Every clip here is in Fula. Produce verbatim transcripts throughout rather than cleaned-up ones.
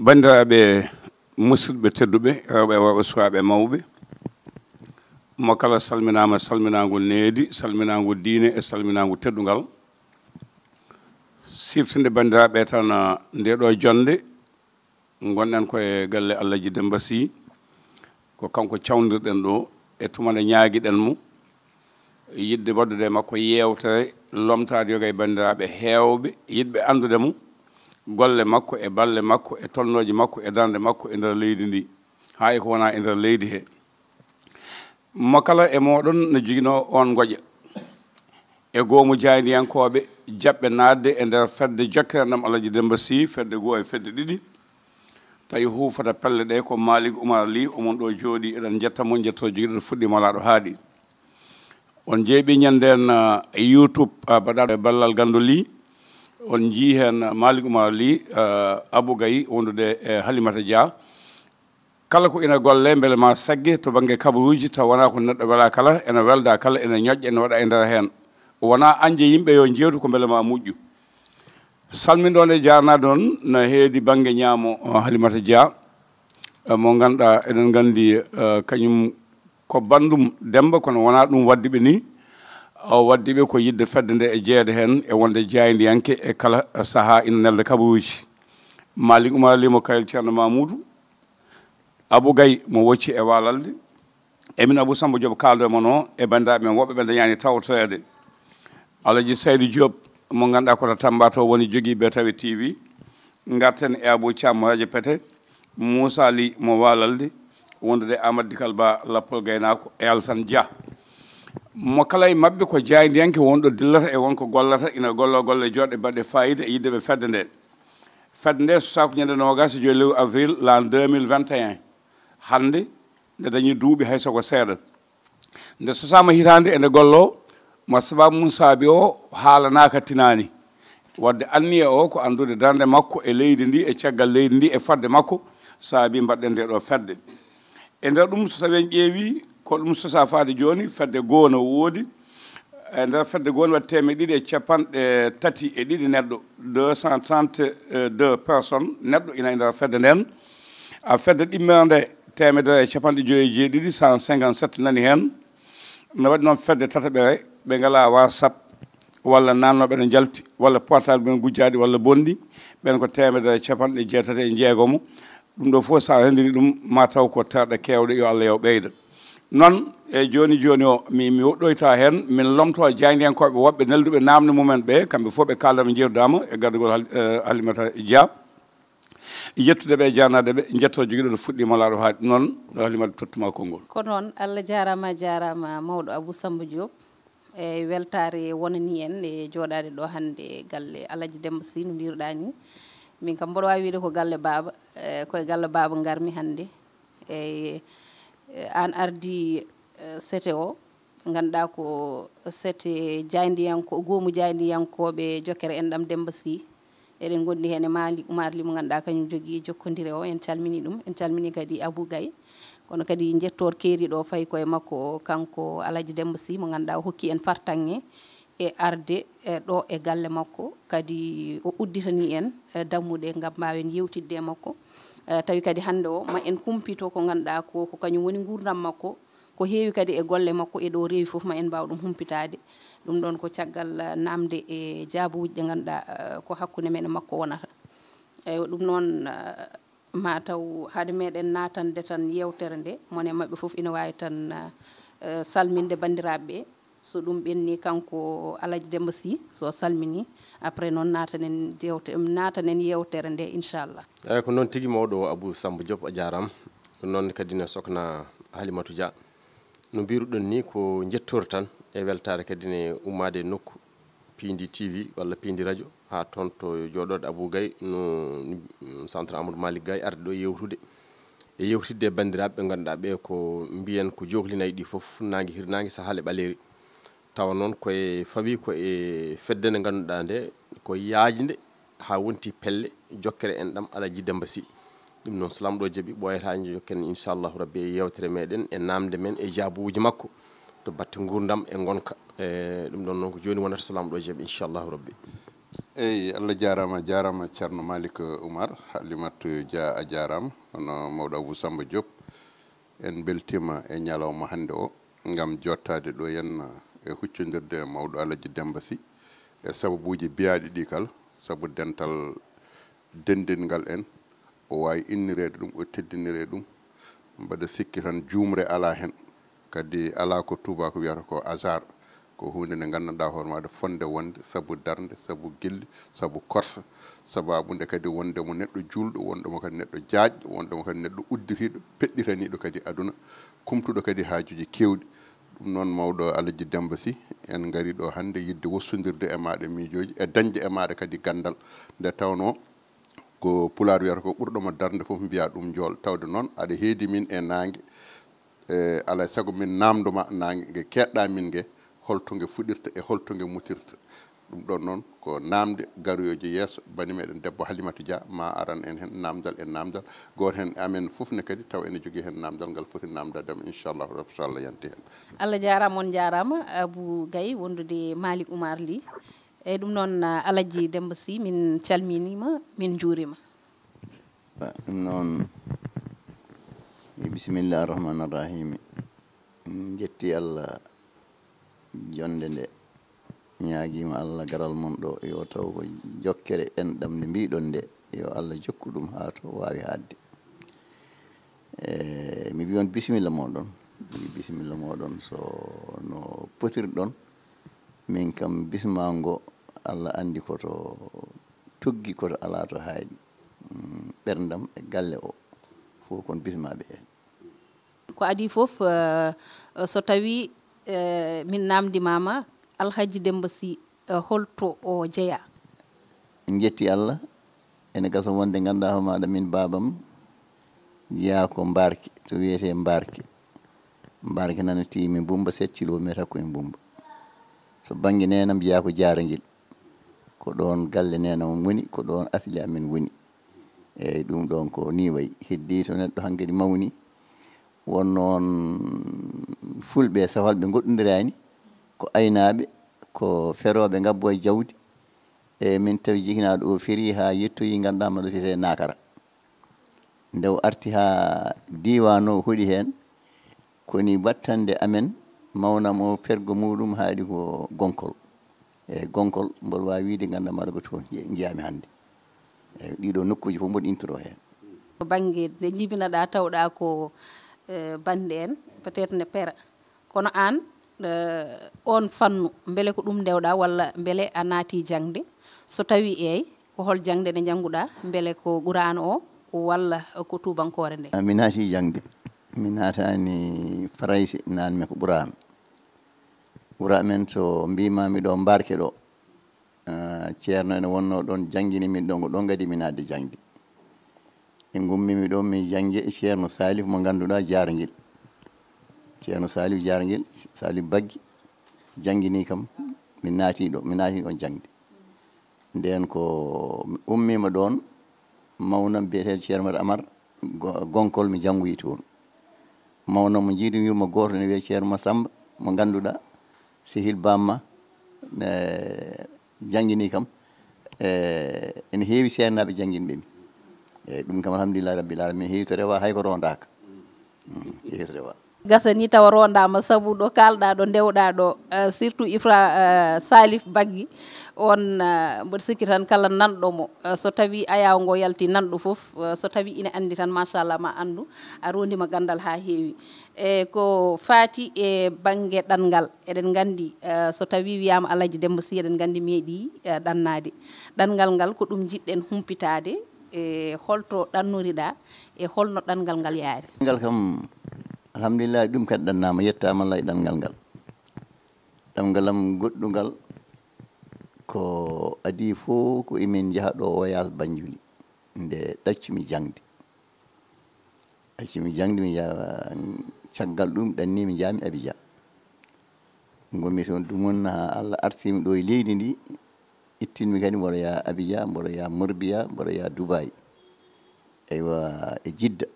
Banndiraaɓe musidɓe tedduɓe, rewɓe e worɓe, sukaaɓe e mawɓe, mo kala salminaama salminaango needi, salminaango diine e salminaango teddungal. Siftinde banndiraaɓe tan, ah, nde ɗo jonnde, ngonɗen ko e galle Alhaji Demba Sy, ko kanko cawndirɗen ɗo, e tuma nde ñaagiɗen mo, yiɗde waɗdude e makko yeewtere, lomtaade yoga e banndiraaɓe heewɓe, yiɗɓe anndude mo, golle makko e balle makko e tolnooji makko e darnde makko e nder leydi ndi, haa e ko wonaa e nder leydi he. Mo kala e mooɗon no joginoo oon ngoƴa e goomu jaayndiyankooɓe jaɓɓe naatde e nder fedde jokkere ɗam Alhaji Demba Sy, fedde goo e fedde ɗiɗi. Tawi huufata pelle ɗe ko Malick Oumar Ly, omon ɗo jooɗi, eɗen njetta mo, njetto jogiɗo fuɗɗiima laaɗo haaɗi. On njeeɓi ñande en, ah, YouTube, ah, baɗaɗo e ballal ganndo Ly. On njii heen, ah, Malick Oumar Ly, ah, Abou Gaye wondude e Halimata Dia. Kala ko ina golle mbele ma sagge to bannge kabaruuji, taw wonaa ko neɗɗo wela kala, ena welda kala, ena ñoƴƴa, ena waɗa e nder heen. Wonaa añde yimɓe yo njeewtu ko mbele ma moƴƴu. Salminɗon e jaarnaade on no heedi bannge ñaamo, o Halimata Dia, eh, mo ngannduɗaa eɗen nganndi, eh, kañum ko banndum Demba, kono wonaa ɗum waddi ɓe ni. O waddi ɓe ko yiɗde fedde nde e jeeyde heen e wonde jaayndiyanke e kala sahaa ina nelda kabaruuji. Malick Oumar Ly mo Kayel Ceerno Mamoudou, Abou Gaye mo Wocci e Walalde, e min Abou Samba Diop kaaldo e mon o, e banndiraaɓe men woɓɓe ɓe dañaani tawtoreede. Alaji Saydu Diop mo ngannduɗaa ko to Tamba to woni, jogii Beetawe T V. Ngarten e Abou Thiam mo Radio Pete, Moussa Ly mo Walalde, wondude e Amadou Dikal Ba Lappol Gaynaako e Alassane Dia. Mo kala e maɓɓe ko jaayndiyanke wonɗo dillata e wonko gollata, ina golloo golle jooɗɗe baɗɗe faayiida e yiɗde ɓe fedde nde. Fedde nde sosaaka ñande noogaas e joy lewru avril l'an deux mille vingt et un. Hannde nde dañi duuɓi hay so ko seeɗa. Nde sosaama hitaande e nde golloo, mo sababu mum saabi o haalanaaka tinaani. Wadde anniya o ko anndude darnde makko e leydi ndi, e caggal leydi ndi, e fodde makko, saabi mbaɗɗen nde ɗo fedde. E nder ɗum, so tawii en ƴeewi ko ɗum sosaa faade jooni, fedde goo no woodi. E nder fedde goo no waɗi teemeɗɗe ɗiɗi e capanɗe tati e ɗiɗi neɗɗo, deux cent trente-deux personnes neɗɗo ina e nder fedde nden. A fedde ɗimmere nde, teemedere e capanɗe joyi e jeeɗiɗi, cent cinquante-sept nani heen. No waɗi noon fedde tataɓere, ɓe ngalaa WhatsApp, walla naatnooɓe ene njalti, walla portable men gujjaaɗi, walla bonɗi, ɓeen ko teemedere e capanɗe jeetati e jeegomo. Ɗum ɗo fof, so a renndiri ɗum, ma taw ko terɗe keewɗe, yo Allah yo ɓeyda. Noon, e jooni jooni o, mi, mi woɗɗoyta heen, min lomtoo jaayndiyankooɓe woɓɓe nelduɓe naamne mumen ɓe, kamɓe fof ɓe kaalda, ɓe njeewtidaama e gardagol Hal-, eh, Halimata Dia. Yettude ɓe, jaanaade ɓe, njetto jogiiɗo no fuɗɗiima laaɗo haaɗi. Noon, Halimata, tottuma konngol. Ko noon, Allah jaaraama, a jaaraama, mawɗo Abou Samba Diop. E weltaare wonani en e jooɗaade ɗo hannde e galle Alaji Demba Sy, no mbiruɗaa ni. Min kam, mboɗo waawi wiyde ko galle baaba, e, ko e galle baaba ngarmi hannde. Eyi, e, aan ardii, e, sete o, ɓe ngannduɗaa ko sete jaayndiyanko-, goomu jaayndiyankooɓe jokkere enɗam Demba Sy. Eɗen ngondi heen e Malick Oumar Ly mo ngannduɗaa kañum jogii jokkondire o. En calminii ɗum. En calminii kadi Abou Gaye. Kono kadi njettoor keeriiɗo o fayi koye makko o, kanko Alaji Demba Sy mo ngannduɗaa o hokki en fartaŋŋe e arde, e ɗo e galle makko. Kadi o udditanii en, e, dammuɗe ngam mbaawen yeewtidde e makko. E, tawi kadi hannde o ma en kumpito ko ngannduɗaa ko, ko kañum woni nguurndam makko. Ko heewi kadi e golle makko e ɗo rewi fof, ma en mbaaw ɗum humpitaade. Ɗum ɗoon ko caggal, eh, naamnde e jaabuuji ɗi ngannduɗaa, eh, ko hakkunde men e makko wonata. Eywa, ɗum noon, eh, ma taw hade meɗen naatande tan yeewtere nde, mone maɓɓe fof ina waawi tan, eh, salminde banndiraaɓe ɓe. So ɗum ɓenni, kanko Alaji Demba Sy, so salmini, après noon naatanen jewte-, naatanen yeewtere nde, inchallah. Eyyi, ko noon tigi, mawɗo Abou Samba Diop, a jaaraama. Ɗum noon kadi ne sokna Halimatu Dia. No mbiruɗon ni, ko njettoor tan e weltaare kadi ne ummaade e nokku Piindi T V walla Piindi Radio, haa toon to jooɗoode Abou Gaye, no, no centre Amadou Malick Gaye arde ɗo yewtude. E yewtidde e banndiraaɓe ɓe ngannduɗaa ɓe ko mbiyen ko joklinayɗi ɗi fof, naange hirnaange, sahaa le ɓaleeri. Tawa noon ko e fawi ko e fedde nde ngannduɗaa nde ko yaajnde haa wonti pelle jokkere enɗam Alaji Demba Sy. Ɗum noon so Laamɗo jaɓi, ɓooyataa jokken inchallahu rabbi e yeewtere meɗen, e naamnde men, e jaabuuji makko to batte nguurndam e ngonka. E ɗum ɗoon noon ko jooni wonata so Laamɗo jaɓi inchallahu rabbi. Eyi, Allah jaaraama, jaaraama Ceerno Malik Oumar, Halimatu Dia a jaaraama, hono mawɗo Abou Samba Diop. En mbeltiima e ñalawma hannde o ngam jottaade ɗo henna e huccondirde e mawɗo Alaji Demba Sy e sababuuji biyaaɗi ɗi kala, sabu dental denndingal en, o waawi innireede ɗum, o teddiniree ɗum. Mbaɗa sikki tan juumre alaa heen. Kadi alaa ko tuubaako wiyata ko hasard, ko huunde nde nganndanɗaa hoore maaɗa fotnde wonde, sabu darnde, sabu gilli, sabu korsa, sabaabu nde kadi wonde mo neɗɗo juulɗo, wonde mo kadi neɗɗo jaajɗo, wonde mo kadi neɗɗo udditiiɗo, peɗɗitaniiɗo kadi aduna, kumtuɗo kadi haajuuji keewɗi. Ɗum noon, mawɗo Alaji Demba Sy, en ngarii ɗo hannde yiɗde wostondirde e maaɗa miijooji e dañde e maaɗa kadi ganndal, nde tawnoo ko Pulaar wiyata ko ɓurɗo mo darnde fof mbiyaa ɗum njool. Tawde noon aɗa heedi min e naange, e alaa e sago min naamndo ma naange nge keedɗaa min nge, holto nge fuɗirta e holto nge mutirta. Ɗum ɗoon noon ko naamnde garoyooje yeeso bani meɗen debbo Halimatu Dia, ma aran en heen naamndal e naamndal. Gooto heen amen fof ne kadi taw ene jogii heen naamndal ngal foti naamndaade am, inchallahu rabbi, so Allah yanti heen. Allah jaaraama, on njaaraama, Abou Gaye, wondude Malick Oumar Ly. Eyi, ɗum noon, Alaji Demba Sy, min calminiima, min njuuriima. Ɗum noon, mi bisimilla arrahmani arrahimi. En njetti Allah jonnde nde. Ñaagiima Allah garal mon ɗo, yo taw ko jokkere enɗam nde mbiɗon nde, yo Allah jokku ɗum haa to waawi haaɗde. E, mi mbiyon bisimilla mooɗon. Mi mbi bisimilla mooɗon so no potirɗon. Min kam bismaango, Allah anndi ko to tuggi, ko to alaa to haaɗi. Mm, ɓerndam e galle o fof kon bismaaɓe heen. Ko adii fof, eh, so tawii, eh, min naamndimaama Alhaji Demba Sy, eh, holto o jeyaa? En njetti Allah, ene gasa wonde nganndaa hoore maaɗa min baabam jeyaa ko Mbarke, to wiyetee Mbarke. Mbarke nana tiimi Mbumba, sept kilomètres hakkunde Mbumba. So bannge neenam jeyaa ko Jaarangel. Ko ɗoon galle neenam woni, ko ɗoon asli amen woni. Eeyi, ɗum ɗoon ko nii wayi. Heddii to neɗɗo hankadi mawni, won noon fulɓe e safalɓe ngoɗɗondiraani, ko aynaaɓe, ko ferooɓe ngabbo e jawdi. E min tawi jikinaaɗo o ferii haa yettoyi ngannduɗaa ma ɗo fiyetee Nakara. Nde o arti haa diiwaan o, o hoɗi heen, ko ni battande amen, mawnam o pergo muuɗum haaɗi ko Gonkol. E Gonkol, mboɗo waawi wiyde ngannduɗaa ma ɗo ko toon nje-, njiyaami hannde. E ɗiɗo nokkuuji fof mboɗo intoro heen. Ko bannge nde njibinaɗaa tawɗaa ko, eh, bannde en, peut-être ne pera. Kono aan, eh, oon fannu, mbele ko ɗum ndewɗaa walla mbele a naati jaŋde? So tawii eey, ko hol jaŋde nde njannguɗaa? Mbele ko Quraan o walla ko tuubankoore nde? Ah, mi naati jaŋde. Mi naataani Farayse, naatmi ko Quraan. Wuro amen, so mbiimaa mi ɗo Mbarke ɗo, ah, ceerno ene wonnoo ɗoon, janngini min ɗoon, ko ɗoon kadi mi naatde jaŋde. E ngummiimi ɗo, mi janngi e ceerno Salif mo ngannduɗaa Jaarngel. Ceerno Salif Jaarngel, Salif Baggi, janngini kam, mi naati ɗo, mi naati ɗoon jaŋde. Ndeen ko mi ummiima ɗoon, mawnam biyeteeɗo Ceerno Mata Amar, Go-, Gonkol, mi janngoyi toon. Mawnam mo njiidu mi, mo gooto ne wiyee Ceerno Masamba, mo ngannduɗaa, sehil bamma, ne janngini kam. E, ene heewi ceernaaɓe jannginɓe mi. E, ɗum kam, alhamdulillahi rabbil alamin, heewi to rewa, hay ko rondaaka. Mm, heewi to rewa. Gasa ni tawa rondaama, sabu ɗo kaalɗaa ɗo, ndewɗaa ɗo, eh, surtout Ifra, eh, Salif Baggi, on, eh, mboɗo sikki tan kala nanɗo mo, eh, so tawi ayaawo ngo yalti nanɗo fof, eh, so tawi ina anndi tan, machallah, ma anndu, a rondima ganndal haa heewi. E ko faati e bannge ɗanngal, eɗen nganndi, eh, so tawi wiyaama Alhaji Demba Sy, eɗen nganndi meeɗi, eh, ɗannaade. Ɗanngal ngal ko ɗum njiɗɗen humpitaade, e holto ɗannoriɗaa, e holno ɗanngal ngal yaari? Ɗanngal kam, alhamdulillahi, ɗum kadi ɗannaama, yettaama Allah e ɗanngal ngal. Ɗanngal am goɗɗungal ko adii fof ko emin njaha ɗo voyage Banjuli, nde ɗaccumi jaŋde. Acci mi jaŋde, mi jaa-, caggal ɗum ɗanni mi njaami Abidjan. Ngonmi toon dumunna haa Allah artirmi ɗo e leydi ndi, ittinmi kadi mboɗo yaha Abidjan, mboɗo yaha Morbihan, mboɗo yaha Dubai. Eywa, e Jidda.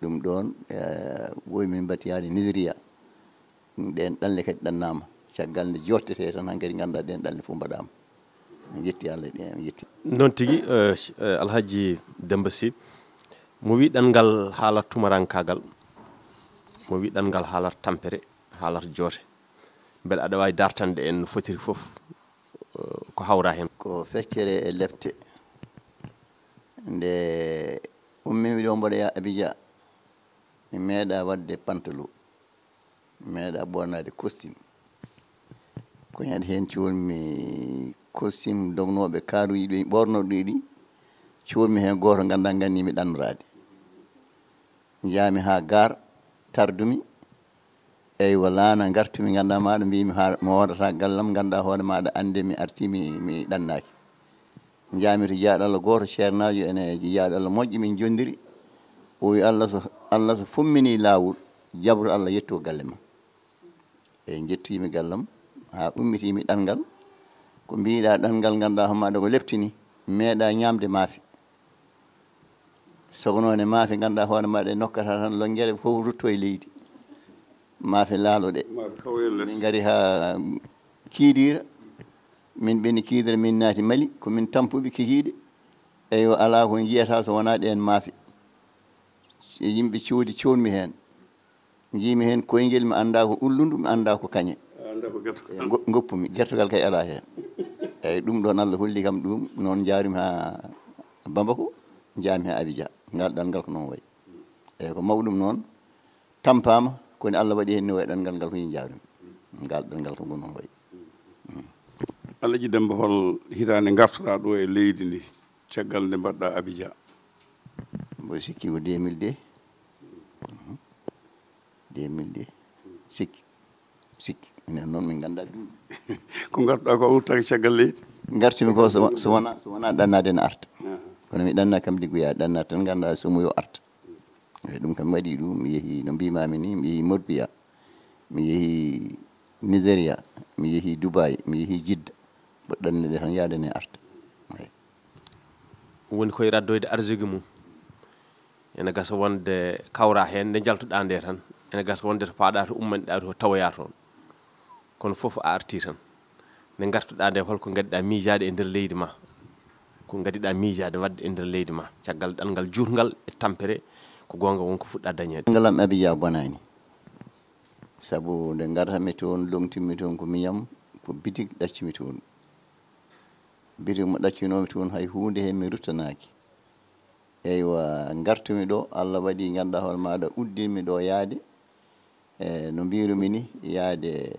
Ɗum ɗoon, eh, woy min mbatti yaade Nigeria. Ɗeen ɗanle kadi ɗannaama. Caggal nde jottetee tan, hankadi ngannduɗaa ɗeen ɗanle fof mbaɗaama. Mi yetti Allah, ɗe mi yetti. Noon tigi, eh, eh, Alhaji Demba Sy, mo wi ɗanngal haalat tumarankaagal, mo wi ɗanngal haalat tampere, haalat joote. Mbele aɗa waawi dartande en no fotiri fof, eh, ko hawra heen? Ko feccere e lepte. Nde ummimi ɗo mboɗo yaha Abidjan, mi meeɗa waɗde pantalon, mi meeɗa ɓornaade costume. Ko ñande heen coolmi costume dognooɓe kaaruuji ɗi ɓornooɓe ɗi, coolmi heen gooto nganndaa nganni mi ɗannoraade. Njaami haa gaar, tardumi. Eywa, laana ngartumi, nganndaa maaɗa, mbiimi haa mi hoodata gallam, nganndaa hoore maaɗa, annde mi artii, mi, mi ɗannaaki. Njaami to jiyaaɗo Allah gooto, ceernaajo, ene jiyaaɗo Allah moƴƴo, min njondiri. O wi, "Allah so, Allah so fumminii laawol, jabru Allah, yettu galle ma." Eyi, njettiimi gallam, haa ummitiimi ɗanngal. Ko mbiiɗaa ɗanngal, nganndaa hoore maaɗa ko leptini, meeɗaa ñaamde maafe. Sogo noon e maafe, nganndaa hoore maaɗa e nokkata tan, lonngere fof rutto e leydi. Maafe laalo ɗe. Maafe kawoyen les. Min ngari haa Kiidiira, min ɓenni Kiidiira, min naati Mali, ko min tampuɓe kikiiɗe. Eywa, alaa ko njiyata so wonaa ɗeen maafe. E yimɓe coodi coonmi heen. Njiimi heen koyngel, mi anndaa ko ullundu, mi anndaa ko kañe. A anndaa ko gertogal. E ngo-, ngoppumi, gertogal kay alaa heen. Eyi, ɗum ɗoon Allah holli kam ɗum, noon njaarumi haa Bamako, njaami haa Abidjan. Ngal ɗanngal ko noon wayi. Eyi, ko mawɗum noon, tampaama, kono Allah waɗi heen no wayi ɗanngal ngal ko heen njaarumi. Ngal ɗanngal ko noon wayi. Alhaji Demba, hol hitaande ngartoɗaa ɗo e leydi ndi, caggal nde mbaɗɗaa Abidjan? Mboɗo sikki ko deux mille deux. Mhm. Deux mille deux. Sikki. Sikki. Minen noon min nganndaa duuɓi. Ko ngartuɗaa ko a wurtaaki caggal leydi? Ngartumi ko so, so wonaa, so wonaa ɗannaade ene arta. Aha. Kono mi ɗannaa kam liggoyaa, ɗannaa tan nganndaa so mo yo arta. Eyi, ɗum kam mi waɗi ɗum, mi yehi no mbiimaami ni, mi yehi Morbiya, mi yehi Nigeria, mi yehi Dubai, mi yehi Jidda. Mboɗo ɗannde tan yaade ne arta. Eyi. Woni koye raddoyde arsugue mum. Ene gasa wonde kawra heen nde njaltuɗaa nde tan. Ene gasa wonde to paaɗaa to ummanɗaa to tawoyaa toon. Kono fof a artii tan. Nde ngartuɗaa nde, holko ngadduɗaa miijaade e nder leydi ma? Ko ngadduɗaa miijaade waɗde e nder leydi ma? Caggal ɗanngal juutngal e tampere, ko goonga won ko fuɗɗaa dañeede. Ngalam Abidjan bonaani. Sabu nde ngartami toon, lomtinmi toon ko miñam, ko bitik ɗaccumi toon. Bitik mo ɗaccinoomi toon, hay huunde heen mi ruttanaaki. Eywa, ngartumi ɗo, Allah waɗi, nganndaa hoore maaɗa, uddinmi ɗo yaade, e no mbirumi ni, yaade,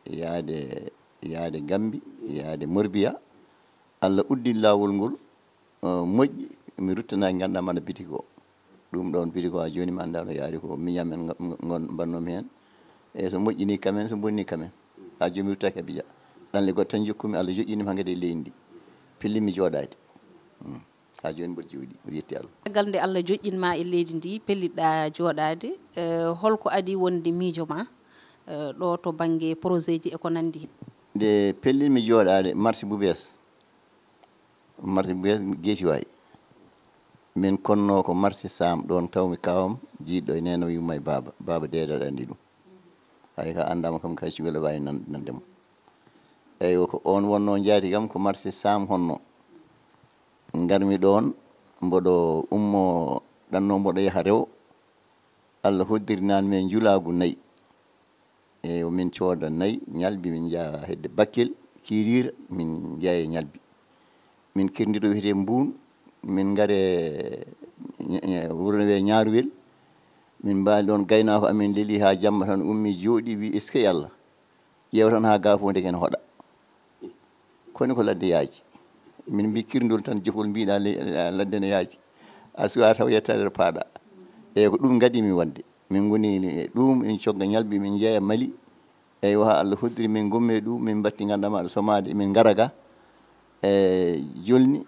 yaade, yaade Gambi, yaade Morbiya. Allah uddin laawol ngol, eh, moƴƴi, mi ruttanaaki, nganndaa mana bitik o. Ɗum ɗoon bitik o, haa jooni mi anndaa no yaari, ko miñam en ngo-, ngo-, ngon mbannoomi heen. E so moƴƴini kam en, so bonni kam en. Haa jooni mi ruttaaki Abidjan. Ɗanle goɗɗo tan njokkumi, Allah joƴƴini mi hankadi e leydi ndi. Pellinmi jooɗaade. Mm. Haa jooni mboɗo jooɗii, mboɗo yetti Allah. Caggal nde Allah joƴƴin ma e leydi ndi, pellitɗaa jooɗaade, eh, holko adii wonde miijo ma, eh, ɗo to bannge projet ji e ko nanndi heen? Nde pellinmi jooɗaade, marché Boubees, marché Boubees, Geeciwaay. Min konnoo ko marché Saam, ɗoon tawmi kaawam, jiiɗɗo e neene o yumma e baaba. Baaba deedaɗo anndi ɗum. Hay ka anndaama kam, kay cukalel waawi nan-, nande mo. Eywa, ko oon wonnoo njaati kam, ko marché Saam honno. Ngarmi ɗoon, mboɗo ummo ɗanno, mboɗo yaha rewo. Allah hoddirinaan men njulaagu nayi. Eywa, min cooda nayi, ñalbi, min njaha hedde Bakkel, Kiiriira, min njeya e ñalbi. Min kirndi ɗo wiyetee Mbuun, min ngare, ñe-, ñe-, wuro ne wiyee Ñaaruwel. Min mbaali ɗoon gaynaako amen, leli haa jamma tan, ummi jooɗi, wi, "Eskey Allah." Ƴeew tan haa ga fof ndeke ne hoɗa. Kono ko ladde yaaji. Min mbi kirndol tan jofol mbiɗa le-, ladde ne yaaji. A suwa taw yettade to paaɗa. Eyyi ko ɗum gadimi wonde. Min ngoni e ɗum, min cogga ñalbi, min njeeya Mali. Eyyi waha Allah hoddiri min gomme ɗum, min mbatti ngannduɗaa maɗa somaade, min ngara ga. E jolni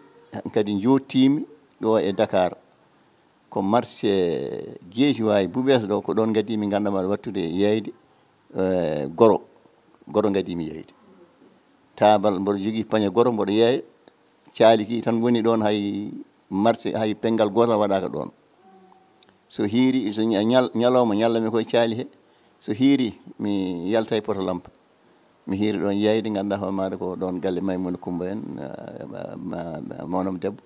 kadi jottimi ɗo e Dakar. Ko marché Geeciwaay Boubees ɗo, ko ɗon ngadimi ngannduɗaa maɗa wattude yeeyde, eh, goro. Goro ngadimi yeeyde. Taabal mboɗo jogii pañe goro, mboɗo yeeya. Caali ki tan ngoni ɗon, hay marché, hay penngal gootal waɗaaka ɗon. So hiiri, so ña-, ñal-, ñalawma ñallami koye caali he. So hiiri, mi yalta e poto lampa. Mi hiiri ɗoon yiyde, ngannduɗaa hoore maaɗa ko ɗoon galle Maymuna Kummba en, eh, ma, ma, ma, mawnam debbo.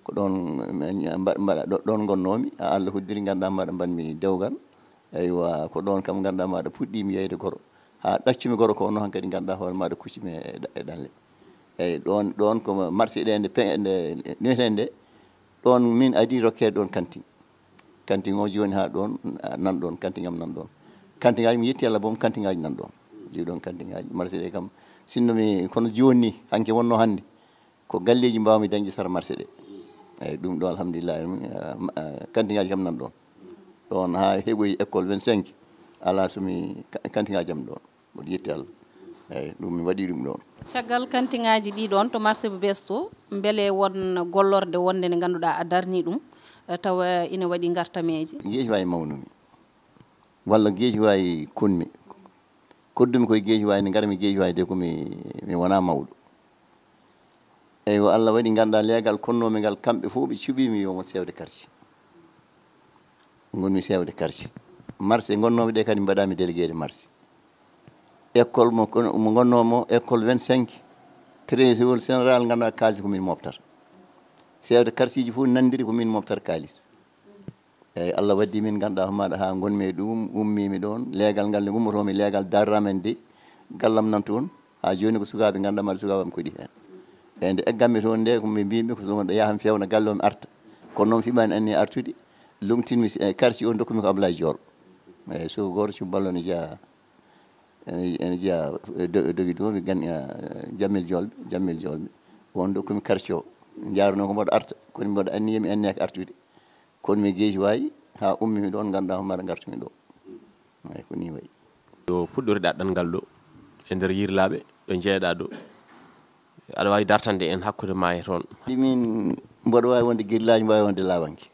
Ko ɗoon, eh, mba-, mbaɗa, ɗo-, ɗoon ngonnoomi. Allah hoddiri, ngannduɗaa hoore maaɗa mbaɗmi dewgal. Eywa, ko ɗoon kam ngannduɗaa hoore maaɗa puɗɗiimi yiyde goro. Haa ɗaccumi goro ko noon hankadi ngannduɗaa hoore maaɗa kuccumi e ɗa-, e ɗanle. Eyi, ɗoon, ɗoon ko marché ɗe nde pe-, nde, nde, nde, ɗoon min adii rokkeede ɗoon kantin. Kantin o jooni haa ɗoon, a, nan ɗoon, kantin am nan ɗoon. Kantingaaji, mi yetti Allah boom, kantingaaji nan ɗoon. Ɗi ɗoon kantingaaji, marché ɗe kam, sinno mi, kono jooni ni, hanki wonno hannde, ko galleeji mbaawmi dañde sara marché ɗe. Eyi, ɗum ɗo, alhamdulillah, mi, a, ma, a, kantingaaji kam nan ɗoon. Ɗoon haa heɓoyi école vingt-cinq, alaa so mi ka-, kantingaaji am ɗoon. Mboɗo yetti Allah. Eyi, ɗum mi waɗi ɗum ɗoon. Caggal kantingaaji ɗi ɗoon to marché Besto, mbele won gollorde wonde nde ngannduɗaa a darni ɗum, eh, tawa ina waɗi ngartameeje? Geeji wayi mawnumi. Walla geeji wayi kunmi. Koddumi koye geeji wayi, nde ngarmi geeji wayi de ko mi, mi wonaa mawɗo. Eywa, Allah waɗi ngannduɗaa leegal konnoomi ngal, kamɓe fof ɓe cuɓiimi yo ngon chef de quartier. Ngonmi chef de quartier. Marché ngonnoomi ɗe kadi mbaɗaami délégué de marché. École mo kono, mo ngonnoomo école vingt-cinq, trésor général ngannduɗaa kaalis ko min moftata. Chef de quartier ji fof nanndiri ko min moftata kaalis. Eyi, Allah waddi min ngannduɗaa hoore maaɗa haa ngonmi e ɗum, ummiimi ɗoon. Leegal ngal nde ummotoomi, leegal Daaru Rahman de, gallam nan toon. Haa jooni ko sukaaɓe ngannduɗaa hoore maaɗa, sukaaɓe am koɗi heen. Eyi, nde eggammi toon nde, ko ɓe mbiimi ko so wonɗo yaha mi fewna galle o mi arta. Kono noon fiɓaani anniya artude, lomtinmi e quartier o, ndokkumi ko Ablaye Jool. Eyi, suka gooto cubballo ne jeyaa, ene, ene jeyaa, e do-, dogi ɗum, mi gan-, eh, Jammel Joolɓe, Jammel Joolɓe. Won ndokkumi quartier o. Njaarnoo ko mboɗo arta, kono mboɗo anniya mi anniyaaki artude. Kono mi geeji wayi, haa ummi mi ɗoon, ngannduɗaa hoore maaɗa ngartumi ɗo. Eyi, ko nii wayi. Ɗo puɗɗoriɗaa ɗanngal ɗo, e nder Yirlaaɓe, ɗo njeeyɗaa ɗo. Aɗa waawi dartande en hakkunde maa e toon? Min, mboɗo waawi wonde Girlaajo, mboɗo waawi wonde Laawanke.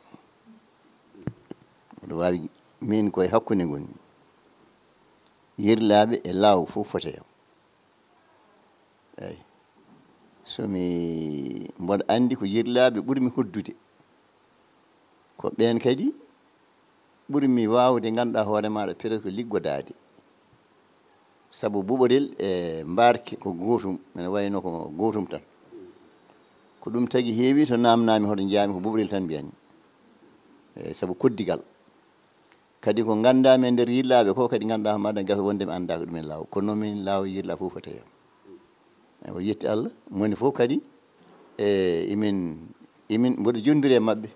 Mboɗo waawi, min koye hakkunde ngonmi. Yirlaaɓe e Laaw fof foti e am. Eyi. So mi, mboɗo anndi ko Yirlaaɓe ɓurmi hoddude. Ko ɓeen kadi ɓurmi waawde, ngannduɗaa hoore maaɗa, presque liggodaade. Sabu buɓorel e mbarke ko gootum, ene wayno ko gootum tan. Ko ɗum tagi heewi to naamnaami hoto njaami ko buɓorel tan mbiyatmi. Eyi, sabu koddigal. Kadi ko nganndaa-mi e nder Yirlaaɓe ko kadi ngannduɗaa hoore maaɗa gasa wonde mi anndaa ko ɗum en Laaw. Kono noon min Laaw e Yirlaaɓe fof foti e am. Eyi, o yetti Allah, moni fof kadi, e, emin, emin mboɗo jonndiri e maɓɓe.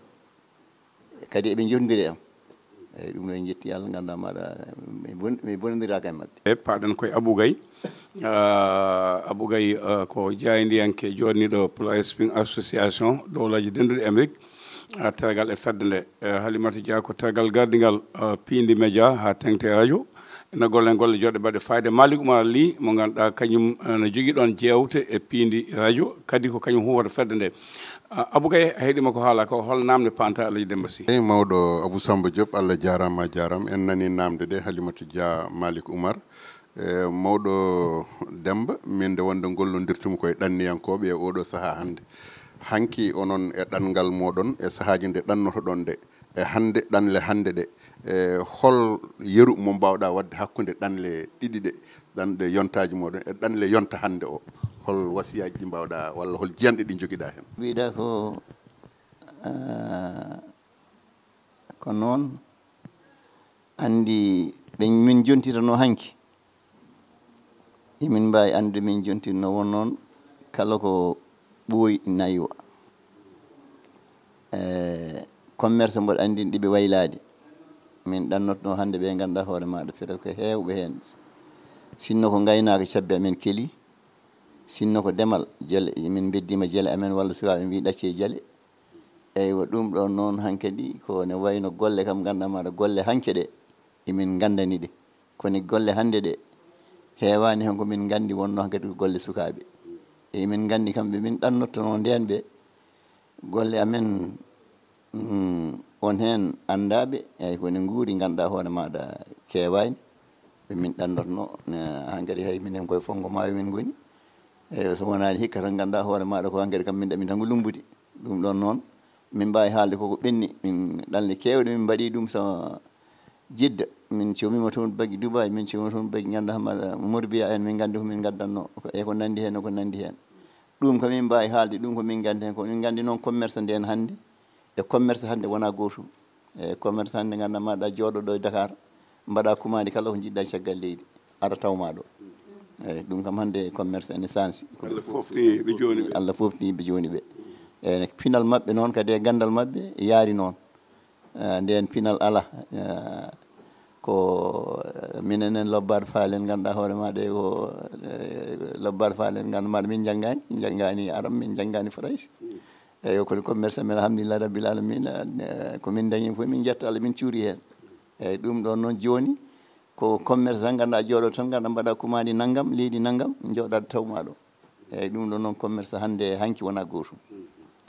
Kadi eɓe jonndiri e am. Eyi, ɗum noon en njetti Allah, ngannduɗaa hoore maaɗa, mi bon-, mi bonondiraaka e maɓɓe. E paaɗen koye Abou Gaye. Ah, Abou Gaye, ah, ko jaayndiyanke jooɗniiɗo Pulaar Spring Association Dowlaaji Dennduɗi Amérique, ah, tergal e fedde nde. Eh, Halimata Dia ko tergal gardigal, ah, Piindi Média haa teeŋti e rajo. Ina golle golle joɗɗe baɗɗe fayda. Malick Oumar Ly mo ngannduɗaa kañum, eh, no jogii ɗoon jeewte e Piindi rajo, kadi ko kañum huuwata fedde nde. Ah, Abou Gaye, a heɗima ko haala ko, hol naamnde paanta Alhaji Demba Sy? Eyi, mawɗo Abou Samba Diop, Allah jaaraama, a jaaraama. En nani naamnde ɗe Halimata Dia, Malick Oumar. E, mawɗo Demba, min nde wonde ngollondirtumi koye ɗanniyankooɓe e oɗo sahaa hannde. Hanki onon e ɗanngal moɗon e sahaaji nde ɗannotoɗon nde, e hannde, ɗanle hannde ɗe, e hol yeru mo mbaawɗaa waɗde hakkunde ɗanle ɗiɗi ɗe, ɗanle yontaaji moɗon e ɗanle yonta hannde o? Hol wasiyaaji ɗi mbaawɗaa walla hol jiyanɗe ɗi njogiɗaa heen? Mbiɗa ko, ah, ko noon, anndi ɓe min jontirano hanki, emin mbaawi anndude min jontirno won noon kala ko ɓooyi naywa. E commerce mboɗo anndi ɗi ɓe waylaade. Min ɗannotno hannde ɓe ngannduɗaa hoore maaɗa presque heewɓe heen. Sinno ko ngaynaaka cabbi amen keli, sinno ko demal jele, min mbeddiima jele amen walla sukaaɓe mbii ɗacce jele. Eywa, ɗum ɗoon noon hankadi ko ne wayno golle kam ngannduɗaa maaɗa golle hanke ɗe, emin nganndani ɗe. Kono golle hannde ɗe, heewaani heen ko min nganndi wonno hankadi ko golle sukaaɓe. Emin nganndi kamɓe min ɗannottono ndeen ɓe. Golle amen, mm, on heen anndaaɓe, eyi, ko ne nguuri ngannduɗaa hoore maaɗa keewaani. Ɓe min ɗannotno, ne, hankadi hay minen koye fonngo maayo min ngoni. Eywa, so wonaani hikka tan ngannduɗaa hoore maaɗa ko hankadi kam min ɗamin tan ko lummbude. Ɗum ɗoon noon, min mbaawi haalde koko ɓenni, min ɗanle keewɗe min mbaɗi ɗum so Jidda, Min cewmima toon bagi Dubai, min cewmima toon bagi, ngannduɗaa hoore maaɗa, Morbiya en, min nganndi ko min ngaddanno, ko, e ko nanndi heen, e ko nanndi heen. Ɗum ko min mbaawi haalde, ɗum ko min nganndi heen, ko min nganndi noon commerce ndeen hannde, e commerce hannde wonaa gootum. E commerce hannde, ngannduɗaa maaɗa, jooɗo ɗo e Dakar, mbaɗa commande kala ko njiɗɗa caggal leydi, ara taw ma ɗo. Eeyi, ɗum kam hannde commerce ene sansi. Allah foofti ɓe jooni ɓe. Allah foofti ɓe jooni ɓe. Eeyi, pinal maɓɓe noon kadi e ganndal maɓɓe yaari noon. Eh, ndeen pinal alaa. Eh, ko, eh, minen en lobbaade faalen, ngannduɗaa hoore ma ɗe ko, eh, lobbaade faalen, nganndu maɗa min njanngaani, min njanngaani Arab, min njanngaani Farayse. Eeyi, kono commerce men, alhamdulillah rabbil alamina, eh, ko min ndañi fof, min njetta Allah, min cuuri heen. Eeyi, ɗum ɗoon noon jooni, ko commerce tan, ngannduɗaa jooɗo tan, ngannduɗaa mbaɗa commande nanngam, leydi nanngam, jooɗaade taw ma ɗo. Eeyi, ɗum ɗoon noon commerce hannde e hanki wonaa gootum.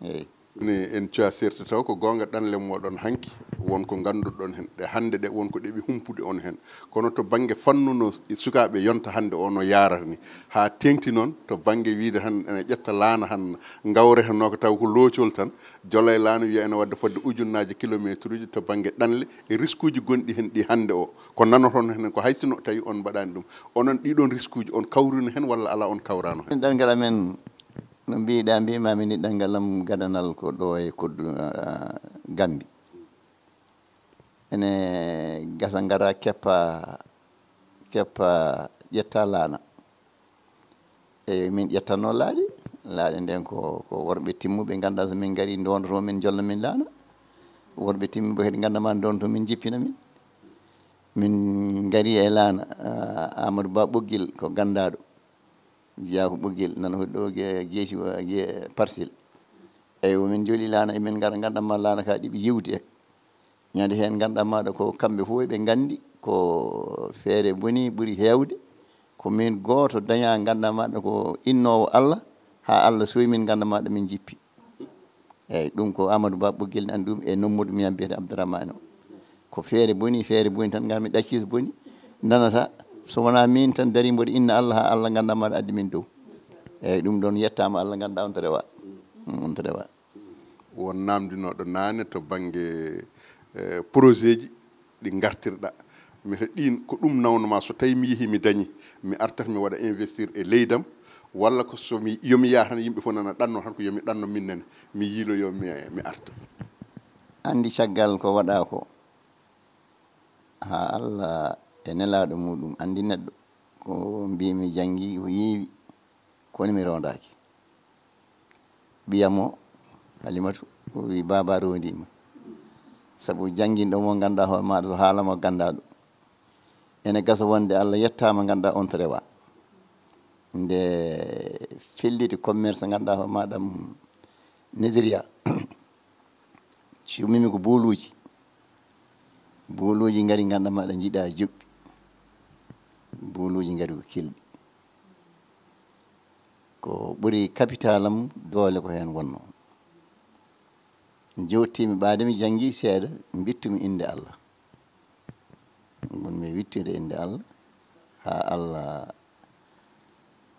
Eeyi. Ne en coya seerti taw ko goonga ɗanle moɗon hanki, won ko ngannduɗon heen. Ɗe hannde ɗe won ko ɗeɓi humpude on heen. Kono to bannge fannu no sukaaɓe yonta hannde o no yaarata ni, haa teeŋti noon to bannge wiyde tan ene ƴetta laana tan ngawretenoo ko taw ko loocol tan, jola e laana wiya ene wadda fodde ujunnaaje kilomeetruuji to bannge ɗanle e riskuuji gonɗi heen ɗi hannde o. Ko nanoton heen ko hay sino tawi on mbaɗaani ɗum. Onon ɗiɗon riskuuji on kawrino heen walla alaa on kawraano heen? Ɗanngal amen, no mbiɗa, mbima min ni ɗanngal am gadanal ko ɗo e koddu, ah, Gambi. Ene gasa ngara keppa, keppa ƴetta laana. E min ƴettanno laaɗe, laaɗe nden ko, ko worɓe timmuɓe ngannduɗaa so min ngari ndondoto min jolna min laana. Worɓe timmuɓe kadi ngannduɗaa ma ndonto min jippina min. Min ngari e laana, ah, Amadou Ba Ɓoggel ko ganndaɗo. Jeyaa ko Ɓoggel, nana hoɗi ɗo ge-, geeci wa-, ge-, Parcelles. Eywa, min joli laana, emin ngara, ngannduɗaa ma laana ka ɗiɓi yiwde. Ñande heen, ngannduɗaa maɗa ko kamɓe fof ɓe nganndi, ko feere boni ɓuri heewde. Ko min gooto daña, ngannduɗaa maɗa ko innoowo Allah, haa Allah sowi min, ngannduɗaa maɗa min jippi. Eyyi, ɗum ko Amadou Ba Ɓoggel nani ɗum e nommuɗo mum mbiyete Abdourahmane o. Ko feere boni, feere boni tan, ngarmi ɗaccii so boni, nanata. So wonaa min tan darii mboɗo inna Allah, haa Allah ngannduɗaa maɗa addi min dow. Eyyi, ɗum ɗoon yettaama Allah, ngannduɗaa on to rewa. Mm, on to rewa. Won naamndinooɗo naane to bannge, eh, projet ji ɗi ngartirɗa. Mi ta ɗiin ko ɗum nawno ma, so tawi mi yehi mi dañi, mi artat mi waɗa investir e leydam, walla ko so mi, yo mi yaha tan yimɓe fof nana ɗanno tan ko yo mi ɗanno min nene, mi yiiloyo mi, mi arta. Anndi caggal ko waɗa ko, haa Allah e nelaaɗo muɗum anndi neɗɗo, ko mbiimi janngi ko yeewi, kono mi rondaaki. Ɓiyam o, Halimatu, o wi, "Baaba rondiima." Sabu jannginɗo mo ngannduɗaa hoore maaɗa so haala mo ganndaɗo. Ene gasa wonde Allah yettaama ngannduɗaa on to rewa. Nde felliti commerce ngannduɗaa hoore maaɗa, mm, Nigeria. Cuumimi ko booluuji. Booluuji ngari ngannduɗaa maɗa njiɗa joɓɓi. Booluuji ngari ko kelɗi. Ko ɓuri capital am doole ko heen wonno. Jooɗtiimi ɓaade mi janngi seeɗa, mbittumi innde Allah. Ngonmi e wittude innde Allah, haa Allah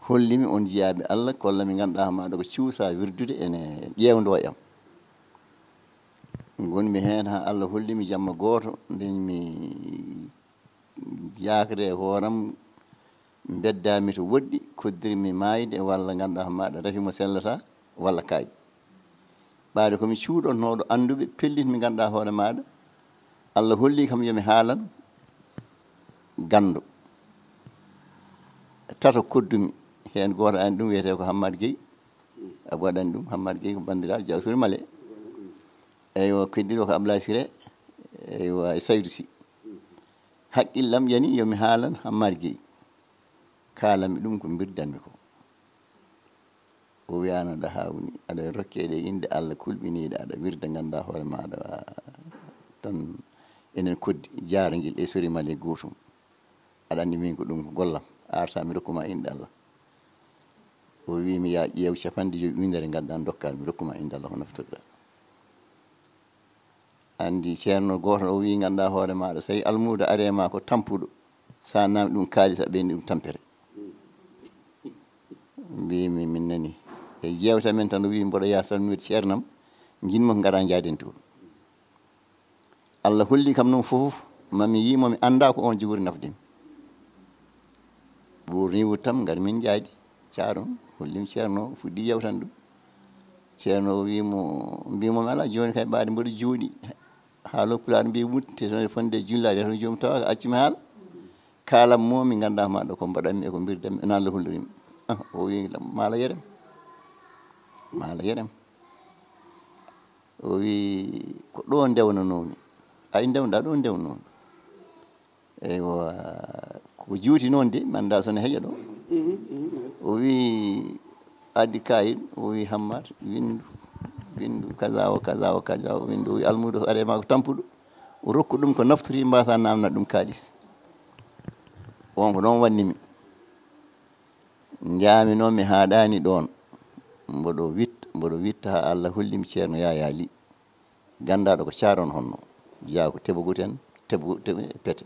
hollimi on jiyaaɓe Allah, kolla mi ngannduɗaa maɗa ko cuusa wirdude ene ƴeewndo e am. Ngonmi heen haa Allah hollimi jamma gooto, ndenmi jaakde e hooram, mbeddaami to woɗɗi, koddirmi maayde, walla ngannduɗaa maɗa rafi mo sellata, walla kaaƴe. Ɓaade ko mi cuuɗotnooɗo annduɓe, pellit mi ngannduɗaa hoore maɗa. Allah holli kam yo mi haalan ganndo. Tato koddumi, heen gooto aani ɗum wiyetee ko Hammad Gueye. A waɗani ɗum, Hammad Gueye ko banndiraaɗo Diaw Sori Male. Eywa, keddiɗo ko Ablaye Siré, eywa, e Saydou Sy. Haqqillam yani yo mi haalan Hammar Gueye. Kaalanmi ɗum ko mbirdanmi ko. O wiya, "An aɗa haawni, aɗa rokke ɗe innde Allah kulɓiniiɗe, aɗa wirda, ngannduɗaa hoore ma, aɗa tan enen koddi jaarangel e Sori Male gootum. Aɗa anndi min ko ɗum ko gollam, arta mi rokkuma innde Allah." O wi mi, "Ya ƴeew capanɗe joyi ujunere ngannduɗaa ndokka mi rokkuma innde Allah ko naftorɗa." Anndi ceerno gooto o wi, "Ngannduɗaa hoore maɗa, so tawi almuudo ari e ma ko tampuɗo, sa naami ɗum kaalis a ɓeyni ɗum tampere." Mbimi, "Min nani." E jeewta men tan o wi, "Mboɗo yaha salminde ceernam, njiɗmi ko ngara njaaden toon." Allah holli kam noon fof, Mami yii mo, mi anndaa ko oon jogori nafde mi. Ɓurni wuttam, ngar min njaadi. Caaron, hollim Ceerno, fuɗɗi yewtan ɗum. Ceerno o wii mo, mbii mo, "Mi alaa jooni kay ɓaade mboɗo jooɗi." Haalo Pulaar mbii, "Wutte toon e fonde jullaade, to joom tawa ko accu mi haala. Kaalam mo mi nganndaa ma ɗo ko mbaɗanmi e ko mbirdanmi, ena Allah hollirimi." Ah, o wii, "Maala yerem. Maala yerem." O wii, "Ko ɗo ndewnanoomi." "Ay, ndewɗaa ɗo ndewnoomi." Eywa, ko juuti noon de, mi anndaa so ne heƴa ɗo. O wii, "Addi kaayit." O wii, "Hammat, winndu, winndu, kaza wa kaza wa kaza." O winndu, o wii, "Almuudo, so aree ma ko tampuɗo." O rokku ɗum ko naftori, mbaasa naamna ɗum kaalis. On ko noon wannimi. Njaami noon, mi haaɗaani ɗoon. Mboɗo witta, mboɗo witta haa Allah hollimi Ceerno Yaayaa Lih. Ganndaaɗo ko Caaron honno, jeyaa ko Teɓogu ten, Teɓogu, Teɓogu e Pete.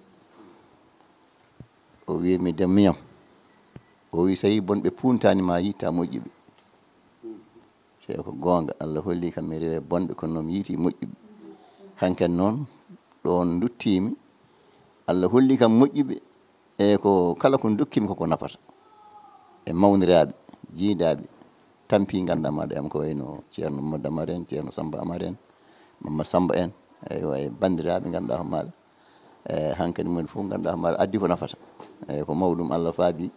O wii mi, "Dem miyam." O wii, "So yii bonɓe puuntaani ma, yitta moƴƴuɓe." Sey ko goonga, Allah holli kam mi rewe bonɓe, kono noon mi yiiti moƴƴuɓe. Hanken noon, ɗoon nduttiimi, Allah holli kam moƴƴuɓe, e ko kala ko ndokkimi ko ko nafata. E mawniraaɓe, jiidaaɓe, tampi ngannduɗaa maɗa am ko wayno Ceerno Mamadou Amar en, Ceerno Samba Amar en, Mama Samba en, eywa, e banndiraaɓe ngannduɗaa ko maɗa. E hankadi moni fof ngannduɗaa ko maɗa addi ko nafata. Eyyi, ko mawɗum Allah faabi.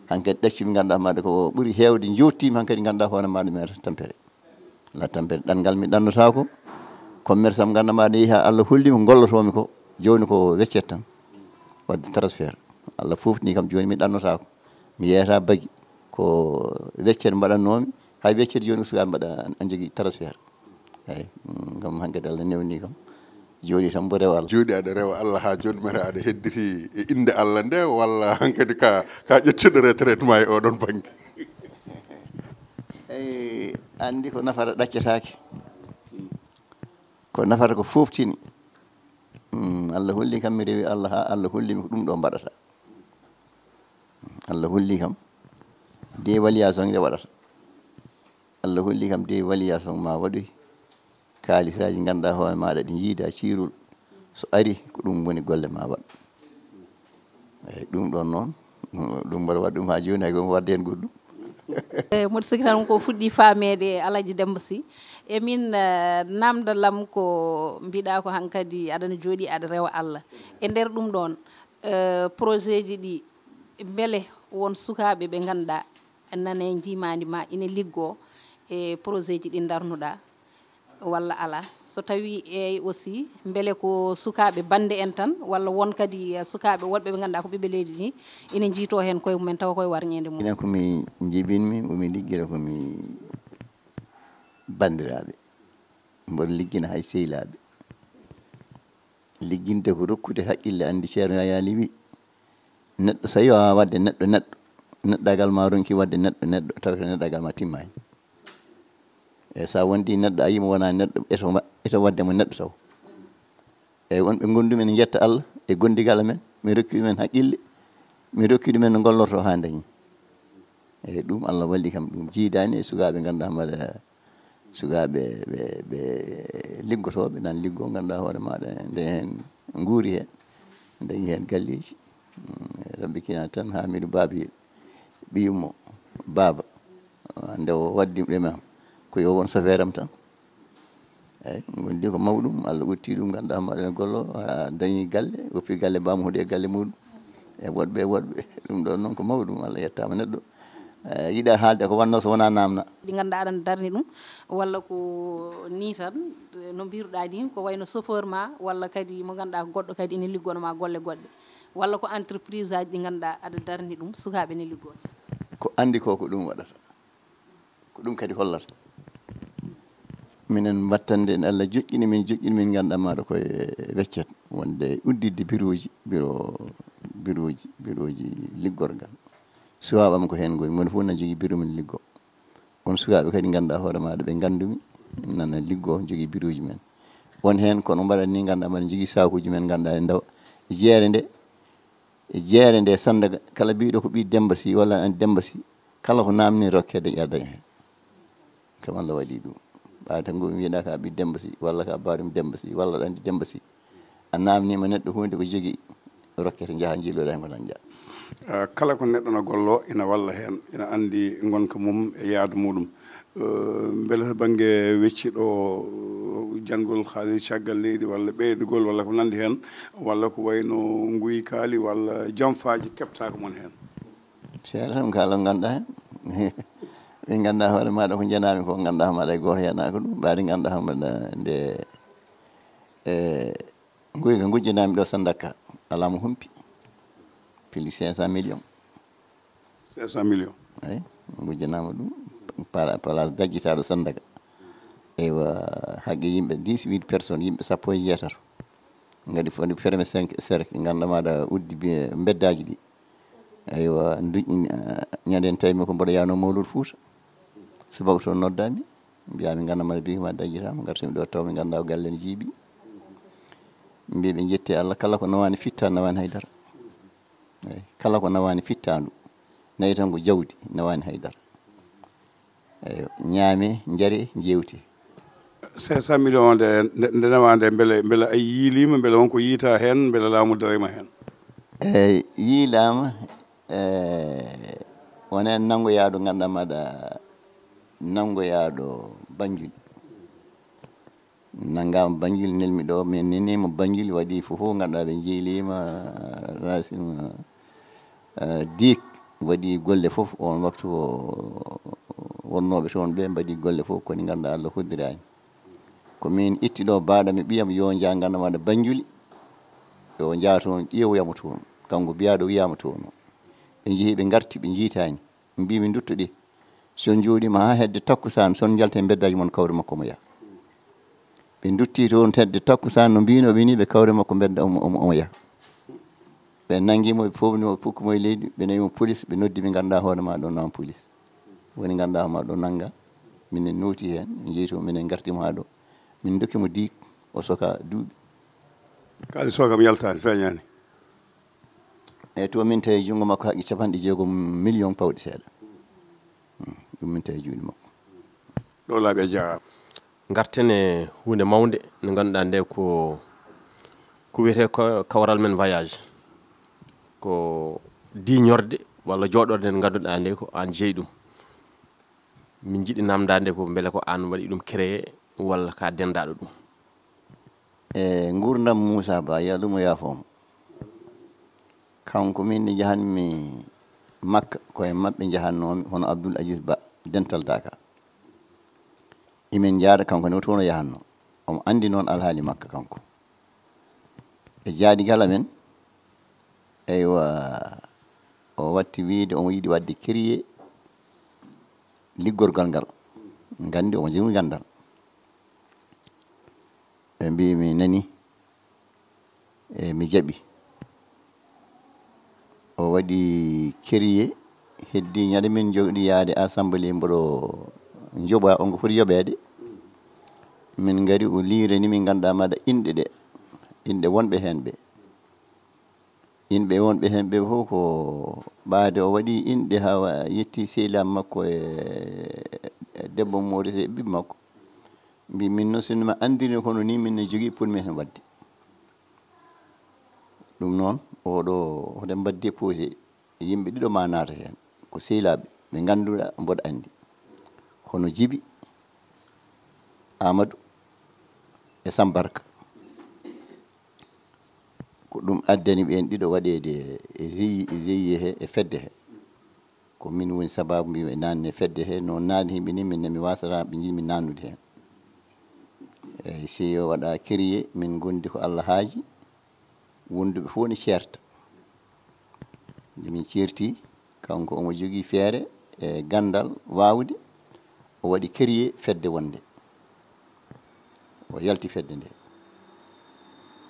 Hankadi ɗaccumi ngannduɗaa maɗa ko ɓuri heewde joottimi hankadi ngannduɗaa hoore maɗa mere tampere. La tampere ɗanngal mi ɗannotaako. Commerce am ngannduɗaa maɗa yehi haa Allah holli mi ko gollotoomi ko. Jooni ko weccet tan. Wadde transfert. Allah foftini kam jooni mi ɗannotaako. Mi yeeyata bagi. Ko weccet mbaɗannoomi. Hay weccet jooni ko sukaaɓe mbaɗa, a jogii transfert. Eyi, mm, ngam hankadi Allah newni kam. Jooɗi tan mbo rewa Allah. Jooɗi aɗa rewa Allah haa jooni, mata aɗa hedditi e innde Allah nde, walla hankadi ka, ka ƴettuɗo retraite ma e oɗon bannge? Eyi, anndi ko nafata ɗaccataake. Ko nafata ko foftini. Mm, Allah holli kam mi rewi Allah haa Allah holli mi ko ɗum ɗo mbaɗata. Allah holli kam dévaluation nde waɗata. Allah holli kam dévaluation ma waɗoy. Kaalisaaji ngannduɗaa hoore maɗa ɗi njiida ciirol. So ari ko ɗum woni golle ma waɗ. Eyi, ɗum ɗon noon, ɗum mbaɗa waɗ ɗum haa jooni hay ko mi wadde heen goɗɗum. E mboɗo sikki tan ko fuɗɗi faameede Alhaji Demba Sy. E min, eh, namda lam ko mbiɗa ko hankadi aɗana jooɗi aɗa rewa Allah. E nder ɗum ɗon, eh, projet ji ɗi, mbele won sukaaɓe ɓe ngannduɗaa nana e njiimaandi ma ina liggoo e projet ji ɗi ndarnuɗaa walla alaa? So tawii eey aussi, mbele ko sukaaɓe bannde en tan, walla won kadi, eh, sukaaɓe woɗɓe ɓe ngannduɗaa ko ɓiɓɓe leydi ndi, ina njiitoo heen koye mumen tawa koye warñeende mum? Ina ko mi njibinmi, ko mi liggira ko mi banndiraaɓe. Mboɗo liggina hay sehilaaɓe. Ligginde ko rokkude haqqille, anndi Ceerno Yaya Lih wi, neɗɗo so tawi a waɗde neɗɗo, neɗɗo, neɗɗagal ma ronki waɗde neɗɗo, neɗɗo, tawa ko neɗɗagal ma timmaani. E so a wondi neɗɗo, a yimo wona neɗɗo, eto wa-, eto waɗde mo neɗɗo taw. Eyi, wonɓe ngondumi ene njetta Allah e gondigal amen, mi rokki ɗumen haqqille, mi rokki ɗumen no ngollorto haa dañi. Eyi, ɗum Allah walli kam, ɗum jiidaani e sukaaɓe ngannduɗaa mbaɗa, sukaaɓe ɓe, ɓe liggotooɓe nan liggoo, ngannduɗaa hoore maaɗa nde heen nguuri heen, dañi heen galleeji. Mm, Rabbi kina tan, Hamidou Babi ɓiyummo, Baaba, nde o waddi ɗum e am, ko yo won sofeeram tan. Eyi, gondi ko mawɗum, Allah udditi ɗum, ngannduɗaa hoore maaɗa ene gollo, a dañi galle, woppi galle Baba Mamadou e galle muɗum. E woɗɓe, e woɗɓe, ɗum ɗon noon ko mawɗum, Allah yettaama neɗɗo. Eh, yiɗa haalde ko wannoo so wonaa naamna. Ɗi ngannduɗaa aɗa darni ɗum, walla ko nii tan, no mbiruɗaa ni, ko wayno chauffeur ma, walla kadi mo ngannduɗaa ko goɗɗo kadi ene liggono ma golle goɗɗe, walla ko entreprise aji ɗi ngannduɗaa aɗa darni ɗum, sukaaɓe ne liggoo? Ko anndi ko, ko ɗum waɗata. Ko ɗum kadi hollata. Minen mbattande en Allah joƴƴini min, joƴƴini min ngannduɗaa maɗa koye weccet. Wonde udditde birooji, biro, birooji, birooji liggorgal. Suwaaɓam ko heen ngoni, moni fof na jogii biro mum liggo. On sukaaɓe kadi ngannduɗaa hoore maaɗa ɓe nganndumi, nana liggo, jogii birooji men. Won heen kono mbaɗa ni ngannduɗaa mbaɗa jogii saakuuji men ngannduɗaa e ndawa. E jeere nde, e jeere nde Sandaga, kala biiɗo ko ɓii Demba Sy walla an Demba Sy, kala ko naamni rokke daña daña heen. Kam Allah waɗi ɗum. Ɓaade tan ko mbiɗa ka ɓii Demba Sy, walla ka baaɗum Demba Sy, walla ɗan Demba Sy. A namnima neɗɗo hunde ko jogii, rokkete, njaha njiiloɗa hen ko tan njaha. Ah, kala ko neɗɗo no gollo ina walla heen, ina anndi ngonka mum e yaadu muɗum. Eh, mbele to bannge wecciɗo, eh, janngol haalis caggal leydi walla ɓeydugol walla ko nanndi heen, walla ko wayno nguykaali walla janfaaji keɓtaaka mon heen? Seeɗa tan kala ngannduɗa heen. Min ngannduɗa hoore maɗa ko njanami ko, ngannduɗa hoore maɗa e gooto yanaaka ɗum. Mbaadi ngannduɗa hoore maɗa nde, e nguyka ngujjanami ɗo Sandaka, alaa mo humpi. Plus cinq cent millions. Cinq cent millions. Eyi, ngujjanama ɗum, pala-, place dajjitaɗo Sandaka. Eywa, haqqe yimɓe dix-huit personnes, yimɓe sappo e jeetato. Ngadi fof ndi ferme cinq cercle, ngannduɗa maɗa uddi bi-, mbeddaji ɗi. Eywa, ndu-, eh, ñande en tawimi ko mboɗo yano Mawlud Fouta. Subaka toon noddami, mbiyami ngannduɗa maɗa bigi ma dajjitama, ngartumi ɗo tawmi ngannduɗa o galle ne jiibi. Mbiɓe jetti Allah, kala ko nawani fitta, nawani haydara. Eyi, kala ko nawani fittandu, nayi tan ko jawdi, nawani haydara. Eyi, ñaame, njare, jeewte. Cinq cent millions o nde, nde, nde nawa nde, mbele, mbele a yiilima, mbele wonko yiita heen, mbele laamu darima heen? Eyi, yiilama, e wona hen nanngoyaaɗo ngannduɗa maɗa, nanngoyaaɗo Banjul. Nanngama Banjul, nelmi ɗo, min nenima Banjul, waɗi fof fof, ngannduɗa ɓe njiilima, Racine, eh, Dick, waɗi golle fof, on waktu o wonnooɓe toon ɓe mbaɗi golle fof, koni ngannduɗa Allah hoddirani. Ko min itti ɗo, baɗami ɓiyam, yo nja ngannduɗa maɗa Banjul, yo nja toon, ƴeewoyamo toon. Kanko biyaɗo wiyama toon. Ɓe njehi, ɓe ngarti, ɓe njiitani. Mbimi, nduttoɗe. So on njooɗima haa hedde takkusaan, so on njalta e mbeddaji mon, kawre makko omo yaha. Ɓe ndutti toon hedde takkusaan, no mbinoɓe ni, ɓe kawre makko mbedda omo, omo, omo yaha. Ɓe nanngimo, ɓe poofnimo, ɓe pukkimo e leydi, ɓe nawimo police, ɓe noddi, ɓe ngannduɗa hoore ma ɗo nawam police. Woni ngannduɗa hoore ma ɗo nannga, minen nowti heen, min njeyi toon, minen ngartimo haa ɗo. Min ndokkimo diik, o soka duuɓi. Kaalis o kam yaltaani, feeñaani. E to min tawi junngo makko haqqi capanɗe jeegom million pawɗi seeɗa. Hmm, ɗum min tawi juuɗe makko. Ɗo laaɓi a jaaraama. Ngarten e huunde mawnde nde ngannduɗaa nde ko, ko wiyetee ko kawral men voyage. Ko diiñorde walla jooɗorde nde ngannduɗaa nde ko aan jeyi ɗum. Min njiɗi namndaade ko mbele ko aan waɗi ɗum créé walla ka denndaaɗo ɗum? E nguurndam Moussa Ba, yo Allah mo yaafo mo. Kanko min nde njahanmi Makka, ko e maɓɓe njahannoomi, hono Abdoul Aziz Ba, Dental Daaka. Imin njaada, kanko ne toon o yahanno. Omo anndi noon alhaali Makka kanko. E jaadigal amen, eywa, o watti wiide omo yiɗi waɗde créé liggorgal ngal. Nganndi omo jogii ganndal. Ɓe mbii mi nani, e mi jaɓi. O waɗi créé, heddi ñande min njoɗi yaade assemblée, mboɗo njoɓa, onko foti yoɓeede. Min ngari, o liirani min, ngannduɗaa maɗa inɗe ɗe, inɗe wonɓe heen ɓe. Inɓe wonɓe heen ɓe fof ko ɓaade o waɗi inɗe haa wa-, yetti sehilaaɓe makko e, e debbo Moori e ɓiɓɓe makko. Mbi min noon, sinno ma anndiri kono ni min ne jogii pour min heen waɗde. Ɗum noon, oɗo hoɗen mbaɗ déposé, yimɓe ɗiɗo ma naata heen. Ko sehilaaɓe, ɓe ngannduɗaa, mboɗo anndi. Hono Jibi, Amadou e Sambarka. Ko ɗum addani ɓeen ɗiɗo waɗeede e jeyi, e jeyi he, e fedde he. Ko min woni sababu mbimi ɓe naanne fedde he, no naani yimɓe ni, min ne mi wasata, ɓe njiɗi min naannude heen. Eyi, C E O waɗa créé, min ngondi ko Allah haaji, wonduɓe fof ne ceerta. Nde min ceerti, kanko omo jogii feere e ganndal waawde, o waɗi créé fedde wonde. O yalti fedde nde.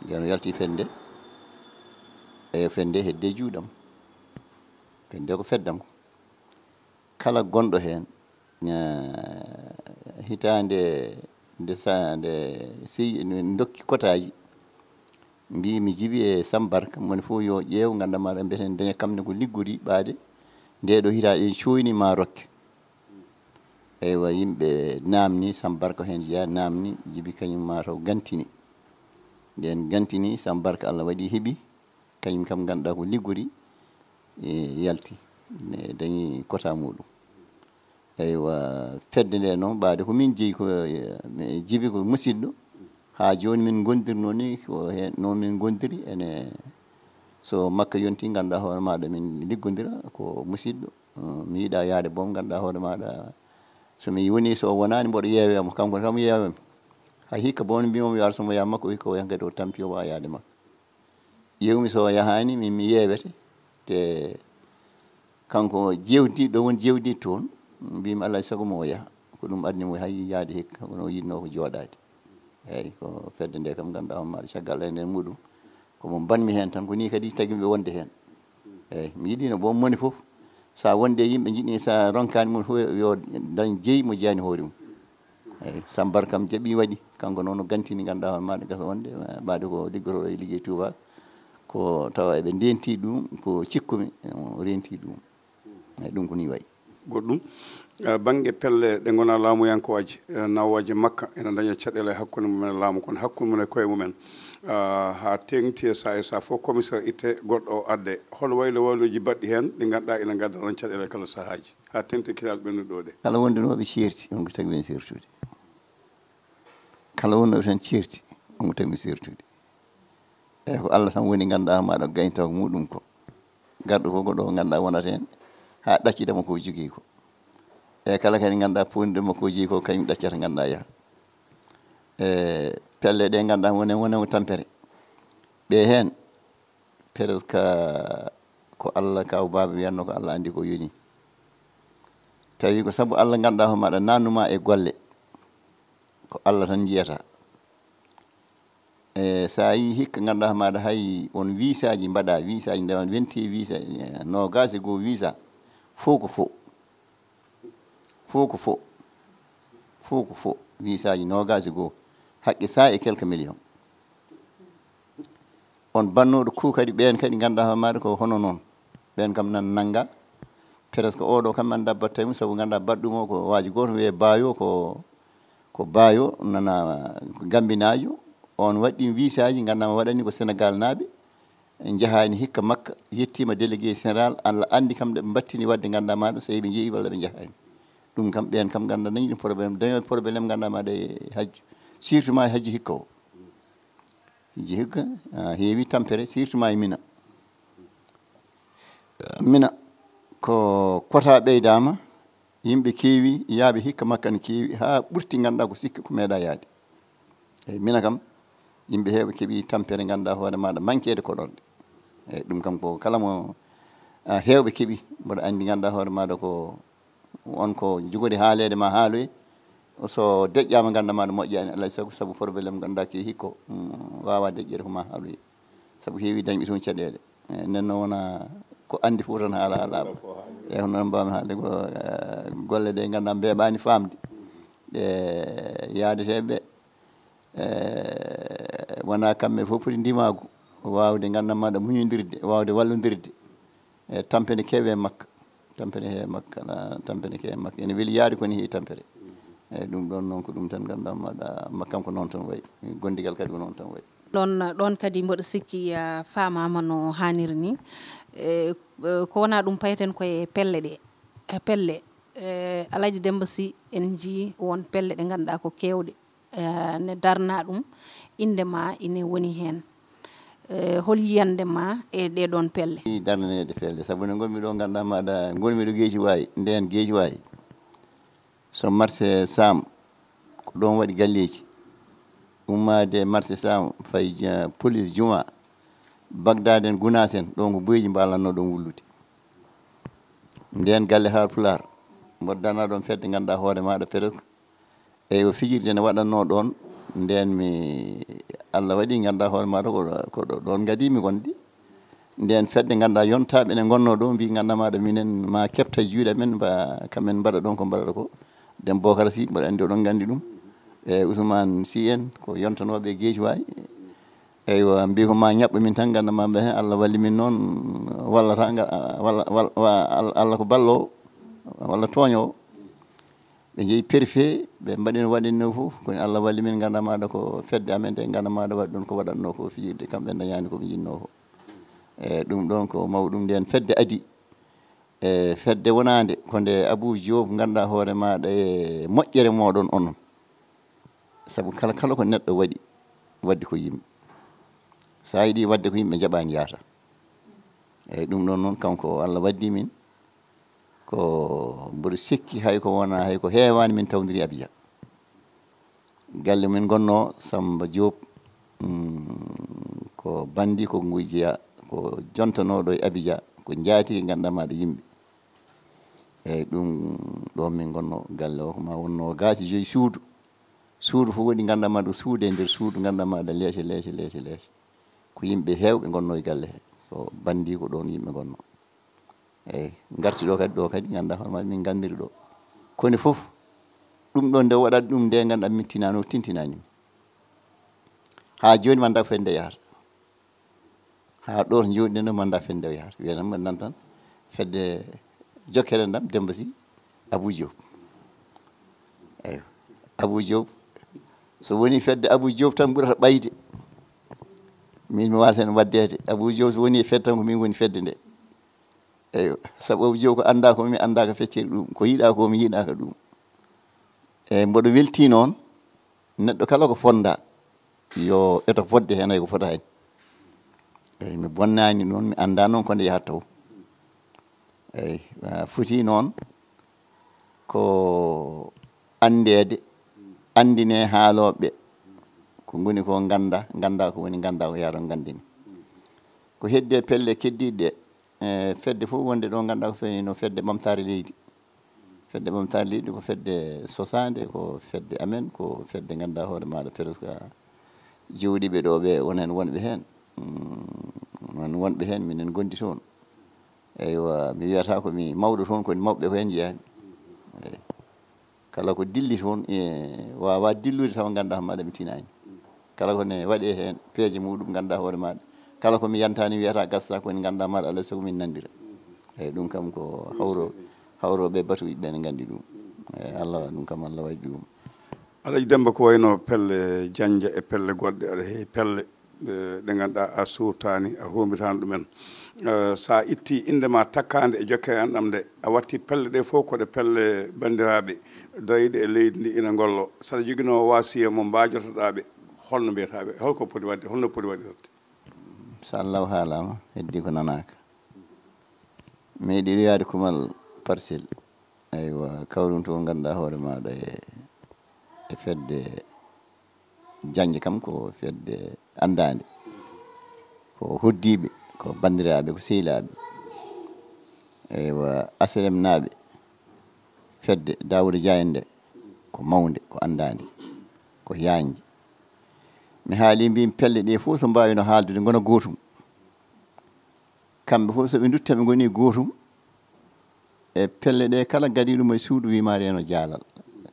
Nden o yalti fedde, eyo fedde hedde juuɗam. Fedde ko feddam. Kala gonɗo heen, eh, hitaande nde sa-, nde sey-, nde ndokki kotaaji, mbii mi Jibi e Sambarka, moni fof yo ƴeew, ngannda maɗa mbiyeten daña kam ne ko liggori ɓaade, nde ɗo hitaande en cooyni ma rokke. Eywa, yimɓe naamni, Sambarka heen jeyaa, naamni, Jibi kañum maa taw gantini. Nden gantini, sam barka Allah waɗi heɓi, kañum kam ngannduɗaa ko liggori, e yalti, ne dañi kota muɗum. Eywa, fedde nde noon, ɓaade ko min jeyi ko, e, mi jibi ko musidɗo, haa jooni min ngondirnoo ni, ko heen noon min ngondiri, ene, so makka yonti, ngannduɗaa hoore maaɗa min liggondira, ko musidɗo, eh, mi yiɗa yaade boom, ngannduɗaa hoore maaɗa, so mi woni, so wonaani, mboɗo yeewee mo, kanko kam yeewee mo. Hay hikka boom, mbiyamo mi yaar so mo yaa makko, hikka o yaha kadi o tampi, o waawa yaade makko. Ƴeewmi so o yahaani, min mi yeewete. Te kanko jewdi, ɗo woni jewdi toon, mbimi alaa e sago mo o yaha. Ko ɗum adni mo hay yaade hikka, kono o yiɗnoo ko jooɗaade. Eeyi, ko fedde nde kam ngannduɗaa hoore maaɗa caggal e nder muɗum. Ko mo mbanmi heen tan, ko nii kadi tagi mi wonde heen. Eeyi, mi yiɗino boom moni fof, so a wonde e yimɓe njiɗni, so a ronkaani mum fof, yo dañ jeyi mo jeyaani hoore mum. Eeyi, Sambar kam jaɓi waɗi, kanko noon o gantini, ngannduɗaa hoore maaɗa gasa wonde, ɓaade ko liggotooɗo e liggey tuubaak, ko tawa eɓe ndenti ɗum, ko cikkumi, o renti ɗum. Eeyi, ɗum ko nii wayi. Goɗɗum, eh, bannge pelle ɗe ngonaa laamuyankooje, eh, nawooje makka, ene ndaña caɗeele hakkunde mumen e laamu, kono hakkunde mumen e koye mumen. Ah, haa teeŋti e saa e saa fof, commissaire itte, goɗɗo o adde. Hol waylo waylooji baɗɗi heen, ɗi ngannduɗaa ina ngadda ɗoon caɗeele kala sahaaji? Haa teeŋti e kiral ɓennuɗo ɗo de. Kala wondunooɓe ceerti, on ko tagi men seertude. Kala wonnooɓe tan ceerti, on ko tagi men seertude. Eeyi, ko Allah tan woni ngannduɗaa maaɗa gañta ko muɗum ko. Garɗo fof ko ɗo ngannduɗaa wonata heen, haa ɗaccita mo ko jogii ko. Eeyi, kala kadi ngannduɗaa poondiɗo mo ko jogii ko, kañum ɗaccata ngannduɗaa yaha. Eeyi, pelle ɗe ngannduɗaa wone, wone ko tampere. Ɓe heen, presque ko Allah, kaw baaba wiyatno ko Allah anndi ko yoni. Tawi ko sabu Allah ngannduɗaa hoore maaɗa naatnuma e golle. Ko Allah tan njiyata. E, so a yii hikka ngannduɗaa hoore maaɗa hay on visaaji mbaɗa, visaaji ndewan vingt visa, e, noogaas e goo visa. Fof ko fof. Fof ko fof. Fof ko fof. Visaaji noogaas e goo. Haqqe cent et quelques millions. On bannooɗo coup kadi, ɓeen kadi ngannduɗaa hoore maaɗa ko hono noon. Ɓeen kam nan nannga. Presque oɗo kam anndaa batte mum, sabu ngannduɗaa baɗɗo ɗum o ko waaji gooto wiyee Baayo, ko, ko Baayo, nana ko Gambinaajo. On waɗi visaaji, ngannduɗaa mo waɗani ko Senegaal naaɓe. En njahaani hikka makka, yettiima délégué général, Allah anndi kam nde ɓe mbattini waɗde ngannduɗaa maaɗa, so ɓe njeyi walla ɓe njahaani. Ɗum kam, ɓeen kam ngannduɗaa dañi ɗum problème, dañooɓe problème ngannduɗaa maaɗa e hajju. Surtout ma e hajju hikka o. Hijji hikka, ah, heewi tampere, surtout ma e Mina. Mina, ko kota ɓeydaama, yimɓe keewi, yaaɓe hikka makka ne keewi, haa ɓurti ngannduɗaa ko sikki ko meeɗa yaade. Eyi, Mina kam, yimɓe heewɓe keɓi tampere ngannduɗaa hoore maaɗa mankeede koɗorɗe. Eyi, ɗum kam ko kala mo, ah, heewɓe keɓi, mboɗo anndi ngannduɗaa hoore maaɗa ko on ko jogori haaleede ma haaloye. So deƴƴaama ngannduɗaa maaɗa moƴƴaani, alaa e sago, sabu problème ngannduɗaa ke hikko, mm, waawaa deƴƴeede ko ma haaloye. Sabu heewi dañɓe toon caɗeele. Eh, nden noon wona ko anndi fof tan haala haalaama. Eeyi, hono noon mbaawmi haalde ko, eh, golle ɗe ngannduɗaa mbeeɓaani faamde. Ɗe yaadeteeɓe ɓe, eh, wonaa kamɓe fof poti ndimaagu, waawde ngannduɗaa maaɗa muñondirde, waawde wallondirde. E tampere keewe makka. Tampere he makka, ala tampere keewe makka. Ene weli yaade ko ne heewi tampere. Eeyi, ɗum ɗoon noon ko ɗum tan ngannduɗaa maaɗa, makka kam ko noon tan wayi. Gondigal kadi ko noon tan wayi. Ɗoon, ɗoon kadi mboɗo sikki, ah, faamaama no haaniri ni. E, eh, ko wonaa ɗum payten koye pelle ɗe. E pelle, eh, Alhaji Demba Sy en njii won pelle ɗe ngannduɗaa ko keewɗe, eh, ne darnaa ɗum, innde ma ine woni heen. Eh, hol yiyannde ma e ɗee ɗoon pelle? Ɗi darnaneede pelle, sabu nde ngonmi ɗo ngannduɗaa maaɗa, ngonmi ɗo Geeji Waawi, ndeen Geeji Waawi. So marché Sam, ko ɗoon waɗi galleeji. Ummaade marché Sam, fayi ja-, police juma, Bagdad en, Gunaas en, ɗoon ko boyeeji mbaalatnoo ɗoon wullude. Ndeen galle Haal Pulaar, mboɗo darna ɗoon fedde, ngannduɗaa hoore maaɗa presque. Eywa, fijirde ne waɗatnoo ɗoon, ndeen mi, Allah waɗi ngannduɗaa hoore maaɗa ko, ko ɗo, ɗoon ngadii mi wonde. Ndeen fedde ngannduɗaa yontaaɓe ne ngonnoo ɗo, mbii ngannduɗaa maaɗa minen ma keɓta juuɗe amen, mba, kamen mbaɗa ɗoon ko mbaɗata ko. Dem Bokara Sy, mboɗo anndi oɗon nganndi ɗum. E Ousmane Sy en, ko yontanooɓe e Geeji Waawi. Eywa, mbii ko ma ñaɓɓa min tan, ngannduɗaa ma mbe heen, Allah walli min noon, wallata nga, walla, walla, wa-, Al-, Allah ko balloowo, walla tooñoowo. Ɓe njehi préfet, ɓe mbaɗino waɗinno fof, kono Allah walli min, ngannda maɗa ko fedde amen nde, ngannda maɗa waɗi ɗum ko waɗatno ko fijirde, kamɓe dañani ko ɓe jinno ko. E ɗum ɗon ko mawɗum nden fedde adi. E fedde wonande ko nde Abou Diop, ngannda hoore maɗa e moƴƴere moɗon onon. Sabu kala, kala ko neɗɗo waɗi, waddi ko yimɓe. Sa yiɗi wadde ko yimɓe njaɓani yaata. Eyyi, ɗum ɗon noon, kanko Allah waddi min. Ko mboɗo sikki hay ko wona, hay ko heewani min tawdiri Abidjan. Galle min gonno Samba Diop, mm, ko bandi ko nguy jeya, ko jontonoɗo e Abidjan, ko jaati e ngannda maɗa yimɓe. Eyyi, ɗum ɗo min gonno, galle o ko ma wonno gaasi joyi suudu. Suudu fof waɗi ngannda maɗa suudu e nder suudu, ngannda maɗa leece, leece, leece, leece. Ko yimɓe heewɓe ngonno e galle he. Ko bandi ko ɗon yimɓe ngonno. Eyyi, ngarti ɗo kadi, ɗo kadi ngannda hoore maɗa min nganndiri ɗo. Koni fof, ɗum ɗo nde waɗat ɗum nde ngannda min tinano, tintinani min. Haa jooni mi annda ko fedde yahata. Haa ɗo to jooɗiɗen ɗo mi annda fedde o yahata. Wiyanam mbaɗ nan tan fedde jokkere ndam Demba Sy, Abou Diop. Eyyo. Abou Diop. So woni fedde Abou Diop tan ɓurata ɓayde. Min mi waasa heen waɗdeede. Abou Diop so woni e fedde tan ko min woni fedde nde. Eyyo. Sabu Abou Diop ko annda ko mi annda ko feccere ɗum. Ko yiɗa ko mi yiɗaka ɗum. Eyyi, mboɗo welti noon neɗɗo kala ko fonda yo eto fodde heen hay ko fota heen. Eyyi, mi bonnani noon, mi annda noon ko nde yahata taw. Eyyi, ah, foti noon ko anndeede, anndine haalooɓe ko ngoni ko ngannda, ngannda ko woni, ngannda ko yaaro nganndini. Ko heddi e pelle keddiiɗe ɗe, e fedde fof wonde ɗo ngannda ko feni no fedde ɓamtaare leydi. Fedde ɓamtaare leydi ko fedde sosaande, ko fedde amen, ko fedde ngannda hoore maɗa presque jooɗiiɓe ɗo ɓe won heen wonɓe heen. Mm, won wonɓe heen minen ngondi toon. Eywa, mi wiyata ko mi mawɗo toon, kono mawɓe ko heen njeyaami. Eyyi. Kala ko dilli toon, e, waawa dillude tawa ngannda maɗa mi tinaani. Kala ko ne waɗe heen peeje muɗum ngannda hoore maɗa. Kala ko mi yantani wiyata gasta ko en ngannda maɗa, alaa sago min nanndira. Eyyi, ɗum kam ko hawro, hawroɓe batuji ɓe ne nganndi ɗum. Eyyi, Allah, ɗum kam Allah waɗi ɗum. Alaji Demba, ko wayno pelle jannja e pelle goɗɗe, aɗa heewi pelle, eh, ɗe ngannduɗaa a suurtaani, a hombitaani ɗumen. Eh, sa itti innde ma takkaande e jokkere enɗam nde, a watti pelle ɗe fof ko ɗe pelle banndiraaɓe dariiɗe e leydi ndi ina ngollo. Saɗa joginoo wasiya mo mbaajotoɗaa ɓe, holno mbiyataa ɓe? Holko poti waɗde? Holno poti waɗirde? So Allah haalama, heddi ko nanaka. Mi yiɗi wiyaade kumal Parcelles. Eywa, kawrunto ngannduɗaa hoore maɗa e, e fedde jannge kam ko fedde anndaande. Ko hoddiiɓe, ko banndiraaɓe, ko sehilaaɓe. Eywa, H L M naaɓe, fedde Daouda Dia en nde, ko mawnde, ko anndaande, ko yaajnde. Mi haali mbimi pelle ɗe fof so mbaawino haaldude ngona gootum. Kamɓe fof so ɓe ndutta ɓe ngoni gootum. E pelle ɗe kala gadiiɗo mo e suudu wima reeno jaalal.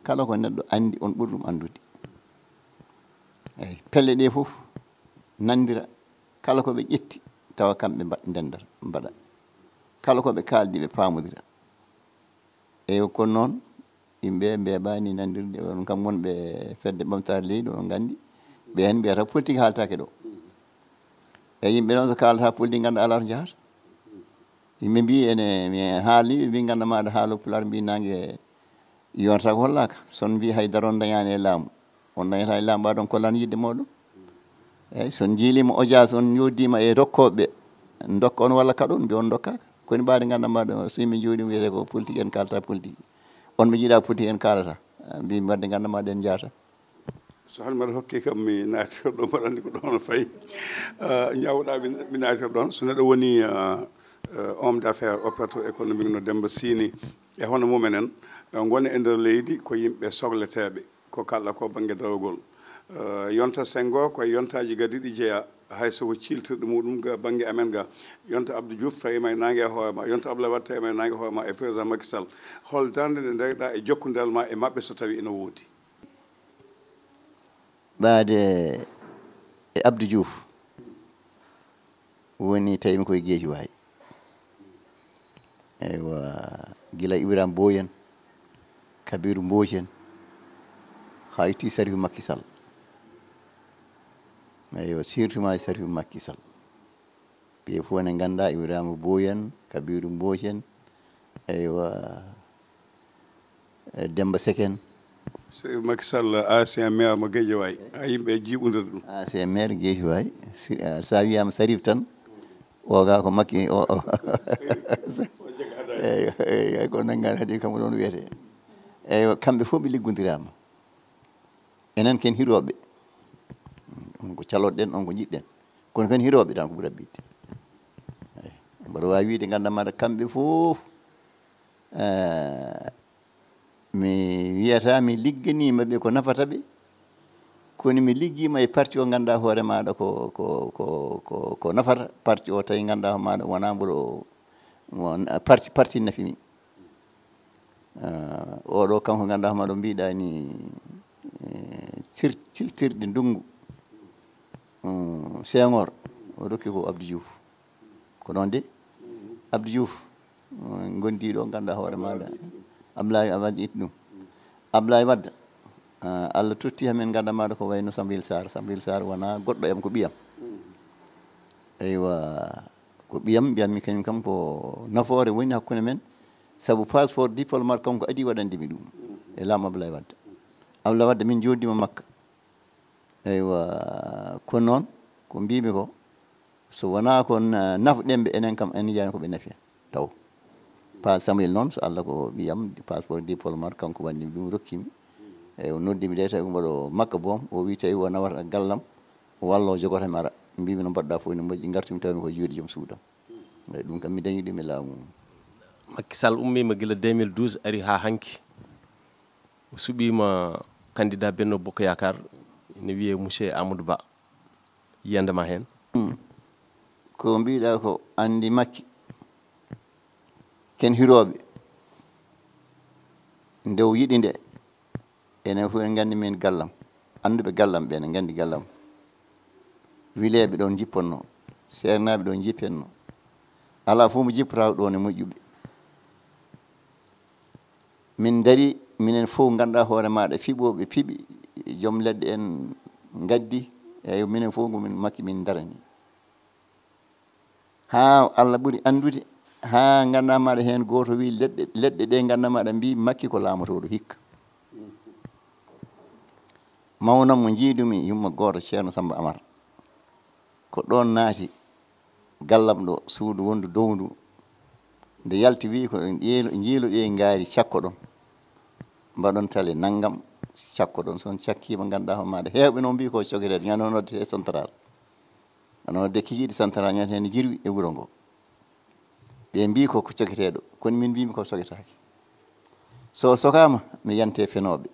Kala ko neɗɗo anndi on ɓuri ɗum anndude. Eyyi, pelle ɗe fof nanndira, kala ko ɓe ƴetti tawa kamɓe mba-, ndendata, mbaɗa. Kala ko ɓe kaaldi ɓe paamodira. Eyyi, kono noon, yimɓe mbeeɓaani nanndirde, on kam wonɓe fedde ɓamtaare leydi, oɗon nganndi, ɓe heen mbiyata politique haaltaake ɗo. E yimɓe noon so kaalata politique, ngannda alaa to njahata. Yimɓe mbi ene, mi haalni ɓe, mbi ngannda maɗa haalo pulaar, mbi nange yonata ko hollaka. Son mbi hay daro on dañaani e laamu. On dañata e laamu mbaɗon kollan yiɗde moɗon. Eyyi, son jiilima audience, on yoddima e rokkoɓe, dokka on walla kaɗon, mbi on dokkaka. Koni mbaɗe ngannda maɗa, so yimɓe jooɗi wiyete ko politique en kalata politique. On ɓe jiiɗa politique en kalata. Mbi mbaɗde ngannda maɗa en jaata. So hannde mbaɗa hokke kam mi naati ɗo, mbaɗa anndi ko ɗon o fayi. Ah, ñawɗa mi, mi naati ɗon. So neɗɗo woni, ah, eh, homme d'affaires, opérateur économique no Demba Sy ni, e hono mumenen, eh, ngona e nder leydi ko yimɓe sogleteeɓe, ko kalɗa ko bannge darogol. Eh, yonta Senghor ko e yontaaji gadiiɗi jeya, hay so ko ciiltirɗe muɗum ga bannge amen ga. Yonta Abdou Diouf tawi ma e naange e hoore ma, yonta Abdoulaye Wade tawi ma e naange e hoore ma, e président Macky Sall. Hol darnde nde ndariɗa e jokkondire ma e maɓɓe so tawi ina woodi? Ɓaade e Abdou Diouf woni tawimi koye Guédiawaye. Eywa, gila Ibrahima Boy en, Kabiru Mbooc en, haa itti Sarifu Makki Sall. Eywa, surtout ma Sarifu Makki Sall. Ɓe fof ne ngannda Ibrahima Boy en, Kabiru Mbooc en, eywa, e Demba Seck en. Sarifu Makki Sall, ancien maire mo Guédiawaye, ha yimɓe jiiɓodira ɗum. Ancien maire Guédiawaye. Si- eh, sa wiyama Sarif tan, oga ko Makki o o. Eywa, eywa, ko nangani hadi kam ɗon wiyete. Eywa, kamɓe fof ɓe liggodirama. Enen ken hirooɓe. On ko caloɗen, on ko jiɗɗen. Kono ken hirooɓe tan ko ɓuri rabbidde. Eyi. Mboɗo waawi wiide, nganndaa maɗa kamɓe fof, eh, mi wiyata mi ligganiima ɓe ko nafata ɓe. Kono mi liggiima e parti o nganndaa hoore maɗa ko, ko, ko, ko, ko nafata. Parti o tawi nganndaa hoore maɗa wona mboɗo, won, parti, parti nafi mi. Ah, oɗo kanko nganndaa hoore maɗa mbiɗa ni, eh, cir-, ciltirɗe ndungu. Mm, Senghor, o rokki ko Abdou Diouf. Ko ɗon de? Abdou Diouf, mm, gondiɗo nganndaa hoore maɗa. Ablaye Wade itti ɗum. Ablaye Wade, ah, Allah totti hamin nganndaa maɗa ko wayno Sambil Sarr. Sambil Sarr wona goɗɗo yam, ko ɓiyam. Eywa, ko ɓiyam, mbiyammi kañum kam ko nafoore woni hakkunde men. Sabu passeport diplomate kanko adi waɗande mi ɗum e laamu Ablaye Wade. Ablaye Wade min jooɗdima Makka. Eywa, ko noon ko mbimi ko, so wona ko na-, nafɗen ɓe, enen kam en yiyani ko ɓe nafi en taw. Pa Samuel noon, so Allah ko ɓiyam, passeport diplomate, kanko wanni mi ɗum, rokki mi. Eywa, o noddi mi de, tawi ko mboɗo Makka boom, o wi tawi o nawata gallam, o walla o jogota mi ara. Mbimi no mbaɗɗa fof ne moƴƴi, gartumi tawmi ko juuɗe joom suudam. Eyyi, ɗum kam mi dañi ɗum e laamu. Macky Sall ummiima gila deux mille douze, ari haa hanki. O suɓiima candidat Benno Bokk Yaakaar, ene wiyee monsieur Amadou Ba. Yiyannde ma heen? Hmm. Ko mbiɗa ko anndi Macky, ken hirooɓe, nde o yiɗi nde, enen fof en nganndi min gallam. Annduɓe gallam ɓe ne nganndi gallam. Wileeɓe ɗon njipponno, seernaaɓe ɗon njippenno. Alaa fof mo jippata ɗon e moƴƴuɓe. Min ndarii, minen fof nganndaa hoore maaɗa, fiɓooɓe piɓi, joom leɗɗe en ngaddi, eeyo, minen fof ko min Makki min ndaranii. Haa Allah ɓuri anndude, haa nganndaa maɗa heen gooto wii leɗɗe, leɗɗe ɗe nganndaa maɗa mbii Makki ko laamotooɗo hikka. Mawnam mo njiidumi yumma gooto Ceerno Samba Amar. Ko ɗoon naati gallam ɗo, suudu wondu dow ndu. Nde yalti wii ko ɗon ƴeelo, njiilo ɗe ngaari cakko ɗon. Mbaɗon tale nanngam cakko ɗon. So on cakkiima nganndaa hoore maaɗa. Heewɓe noon mbii ko cokketeeɗo, ñande noon nodde e central. Wano nodde kikiiɗe central ñande heen jirwi e wuro ngo. Ɓe mbii ko ko cokketeeɗo. Kono min mbiimi ko soketaaki. So sokaama, mi yante fenooɓe.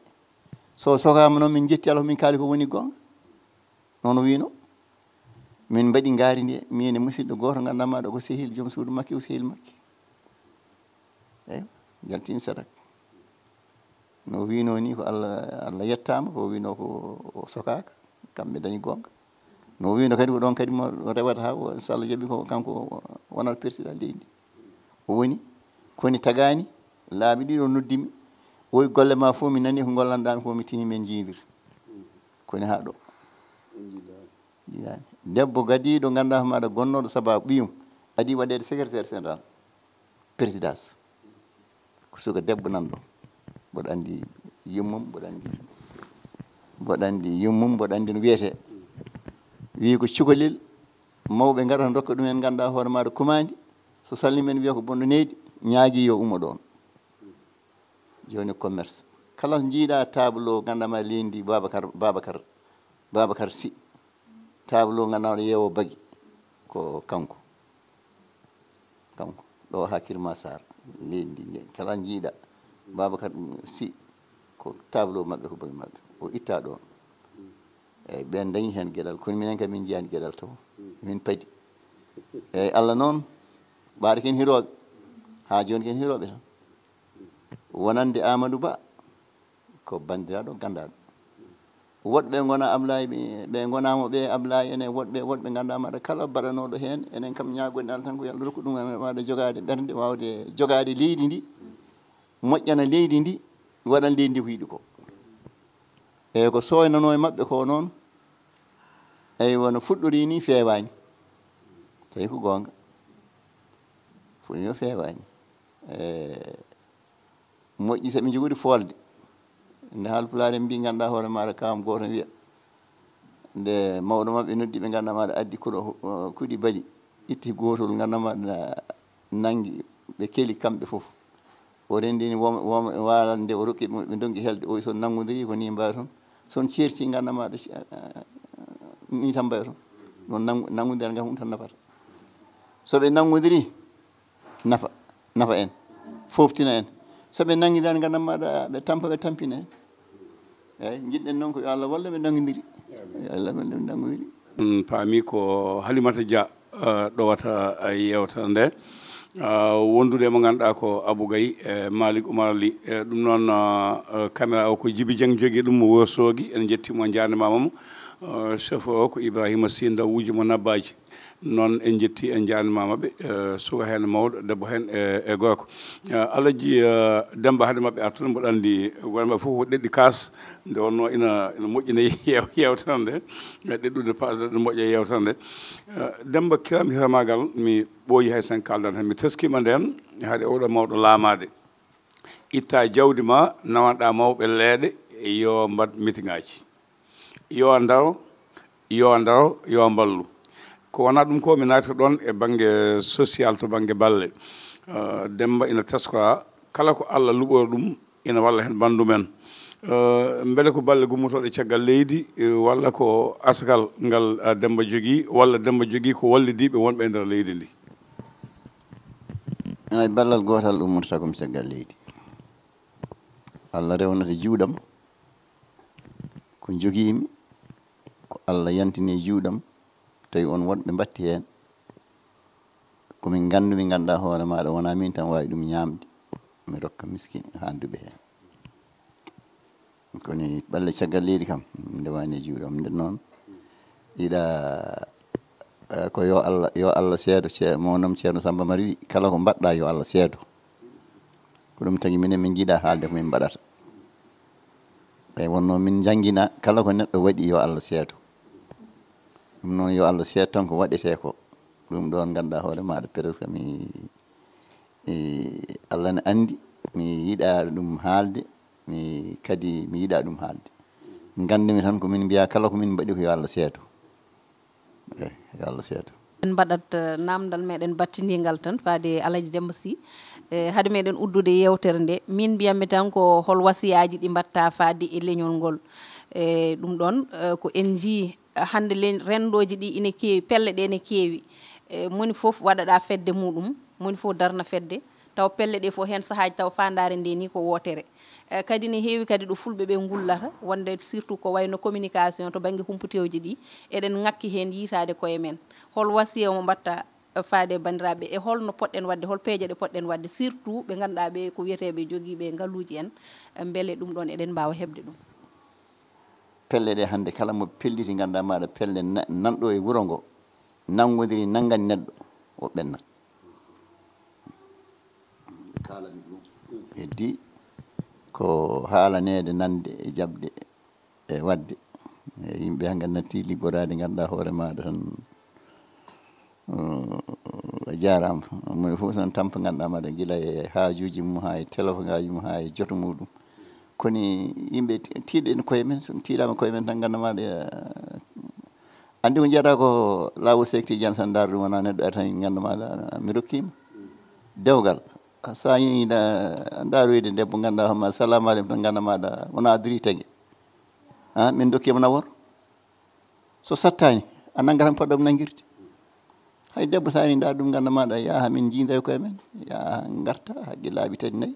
So sokaama noon min njetti Allah, min kaali ko woni goonga. Noon o wiino. Min mbaɗi ngaari ndi, min e musidɗo gooto nganndaa maɗa ko sehil joom suudu Makki, o sehil Makki. Eywa, yaltini sadak. No wiino ni ko Allah, Allah yettaama, ko wiino ko o sokaaka, kamɓe dañi goonga. No wiino kadi ko ɗon kadi mo rewata haa o, so Allah jaɓi ko kanko wonata président leydi ndi. O woni, koni tagaani, laabi ɗiɗo noddimi, o wi golle ma fof mi nani ko gollanɗaami ko mi tini men njiidir. Koni haa ɗo. Jiidaani. Debbo gadiiɗo nganndaa hoore maaɗa gonnooɗo sabaabu ɓiyum, adii waɗeede secrétaire général présidence. Ko suka debbo nan ɗo. Mboɗo anndi yummum, mboɗo anndi, mboɗo anndi yummum, mboɗo anndi no wiyetee. Wii ko cukalel, mawɓe ngarata ndokka ɗum en, nganndaa hoore maaɗa kumaandi. So salni men wiya ko bonɗo neydi, ñaagii yo ummo ɗoon. Jooni commerce. Kala njiiɗa tableau, nganndaa ma leydi Babacar, Babacar, Babacar Sy. Tableau nganndaa oɗo yeewo bagi. Ko kanko. Kanko. Ɗo haa Kirma Sarr. Leydi ndi, kala njiiɗa Babacar Sy. Ko tableau maɓɓe, ko bagi maɓɓe. O itta ɗoon. Eyyi, ɓeen dañi heen geɗal. Kono minen kam min njiyaani geɗal taw. Min padi. Eyyi, Allah noon, ɓaade ken hirooɓe. Haa jooni ken hirooɓe tan. Wonande Amadou Ba ko banndiraaɗo ganndaaɗo. Woɗɓe ngona Ablaye, ɓe, ɓe ngonaama ɓe Ablaye, enen woɗɓe, woɗɓe nganndaa maɗa kala baɗanooɗo heen, enen kam ñaagoɗen Allah tan ko yo Allah rokku ɗum maɗa jogaade ɓernde, waawde jogaade leydi ndi, moƴƴana leydi ndi, Waɗan leydi ndi ko yiɗi ko. Eyi, ko soynanoo e maɓɓe ko noon. Eyi, wano fuɗɗori ni feewaani. Tawi ko goonga. Fuɗɗori o feewaani. E, moƴƴi so ɓe njogori foolde. Nde Haalpulaar en mbii, ngannduɗaa hoore maaɗa, kam gooto wiya, nde mawɗo maɓɓe noddi ɓe, ngannduɗaa maɗa addi kuɗo, kuɗi bali, itti gootol, ngannduɗaa maɗa nanngi, ɓe keli kamɓe fof. O renndini wom-, wom-, waalande, o rokki ɓe, ɓe ndonki helde. O wi, so nanngodiri ko ni mbawi toon, so on ceerti, ngannduɗaa maɗa, ni tan mbawi toon. Ɗum nanngu-, nanngodira ngam ɗum tan nafata. So ɓe nanngodiri, nafa, nafa en, fooftina en. So ɓe nanngidani, ngannduɗaa maɗa, ɓe tampa, ɓe tampina en. Eeyi, njiɗɗen noon ko yo Allah wallu ɓe nanngidiri. Yo Allah wallu ɓe nanngidiri. On paami ko Halimata Dia, eh, ɗowata, eh, yeewtere nde. Ah, wondude mo ngannduɗaa ko Abou Gaye, eh, Malick Oumar Ly. Eh, ɗum noon, ah, eh, caméra o ko Djiby Dieng jogii ɗum, mo Wourossogui. En njettii mo, en njaarnimaama mo. Eh, chef o ko Ibrahima Sy, Ndaw wujji mo Nabbaaji. Noon en njetti, en njaarnimaama ɓe, eh, suka heen, mawɗo, debbo heen, e, e gorko. Eh, Alaji, eh, Demba, hade maɓɓe artude, mboɗo anndi wonɓe fof ko ɗeɗɗi kaas, nde wonnoo ina, ina moƴƴina yeew-, yeewtere nde, eh, ɗeɗɗude paas, ina moƴƴa yeewtere nde. Eh, Demba, kiram hiramaagal, mi ɓooyi hay sen kaaldan heen. Mi teskiima ndeen, hade oɗo mawɗo laamaade. Itta jawdi ma, nawanɗaa mawɓe leeɗe, yo mbaɗ mitiŋaaji. Yo ndaro, yo ndaro, yo mballu. Ko wonaa ɗum ko, mi naati ɗoon e bannge social, to bannge balle. Eh, Demba ina teskoraa, kala ko Allah luɓori ɗum, ina walla heen banndum en. Eh, mbele ko balle gummotooɗe caggal leydi, eh, walla ko asgal ngal, eh, Demba jogii, walla Demba jogii ko wallidiiɓe wonɓe e nder leydi ndi? Ina ballal gootal ummotoo ko mi caggal leydi. Allah rewnata juuɗam. Ko njogiimi, ko Allah yantini e juuɗam, tawi on woɗɓe mbatti heen. Ko min nganndumi, ngannduɗaa hoore maaɗa, wonaa min tan waawi ɗum ñaamde, mi rokka miskin haanduɓe heen. Kono balle caggal leydi kam, nde woni e juuɗam. Nde noon, yiɗa, eh, ko yo Allah, yo Allah seedo, ce-, mo noon Ceerno Samba Mari wi, kala ko mbaɗɗa yo Allah seedo. Ko ɗum tagi minen min njiɗa haalde ko min mbaɗata. Eyi, wonno min njangina, kala ko neɗɗo waɗi, yo Allah seedo. Ɗum noon, yo Allah seedo tan ko waɗetee ko. Ɗum ɗoon, ngannduɗaa hoore maaɗa, presque mi, e, Allah ne anndi, mi yiɗa ɗum haalde, mi kadi mi yiɗa ɗum haalde. Nganndumi tan ko min mbiya, kala ko min mbaɗi ko yo Allah seedo. Eyi, yo Allah seedo. En mbaɗat, eh, naamndal meɗen battindiingal tan faade e Alaji Demba Sy. Eh, hade meɗen uddude yeewtere nde, min mbiyanmi tan ko hol wasiyaaji ɗi mbaɗta faade e leñol ngol? Eh, ɗum ɗoon, eh, ko en njii, eh, hannde leñ-, renndooji ɗi ine keewi, pelle ɗe ne keewi. Eh, moni fof waɗaɗa fedde muɗum, moni fof darna fedde. Taw pelle ɗe fof heen sahaaji taw faandaare nde ni ko wootere. Eh, kadi ne heewi kadi ɗo fulɓe ɓe ngullata, wonde surtout ko wayno communication to bannge humpitewji ɗi, eɗen ŋakki heen yiytaade koye men. Hol wasiya mo mbaɗta, eh, faade e banndiraaɓe, e hol no poɗɗen waɗde, hol peeje ɗe poɗɗen waɗde, surtout ɓe ngannduɗaa ɓe ko wiyeteeɓe jogiiɓe ngaluuji en, eh, mbele ɗum ɗoon eɗen mbaawa heɓde ɗum? Pelle ɗe hannde kala mo pelliti, ngannduɗaa maɗa pelle na-, nanɗo e wuro ngo, nanngodiri nanngani neɗɗo, o ɓennat. Kaalami ɗum. Heddi ko haalaneede, nande e jaɓde e waɗde. E yimɓe hannde natti liggoraade, ngannduɗaa hoore maaɗa tan, o, a jaaraama. Moni fof tan tampa, ngannduɗaa maɗa gila e haajuuji mum, haa e telefongaaji mum, haa e joto muɗum. Kono yimɓe ti-, tiiɗen koye men, so tiiɗaama koye men tan, ngannduɗaa maɗa, eh, anndi ko njiyata ko laawol sekti jan tan ndaar ɗum, wonaa neɗɗo ari tan ngannduɗaa maɗa mi rokkiima. Dewgal, sa yii nda-, ndaaroyde debbo, ngannduɗaa hoore ma, salamu aleykum tan, ngannduɗaa maɗa wona adori tege. Ha, min dokkiima nawor. So sattaani, a nanngat tan poɗɗo nanngirde. Hay debbo, so a ari ndaar ɗum, ngannduɗaa maɗa, yaha min njiida e koye men, yaha ngarta haqqillaaɓe tati nayi.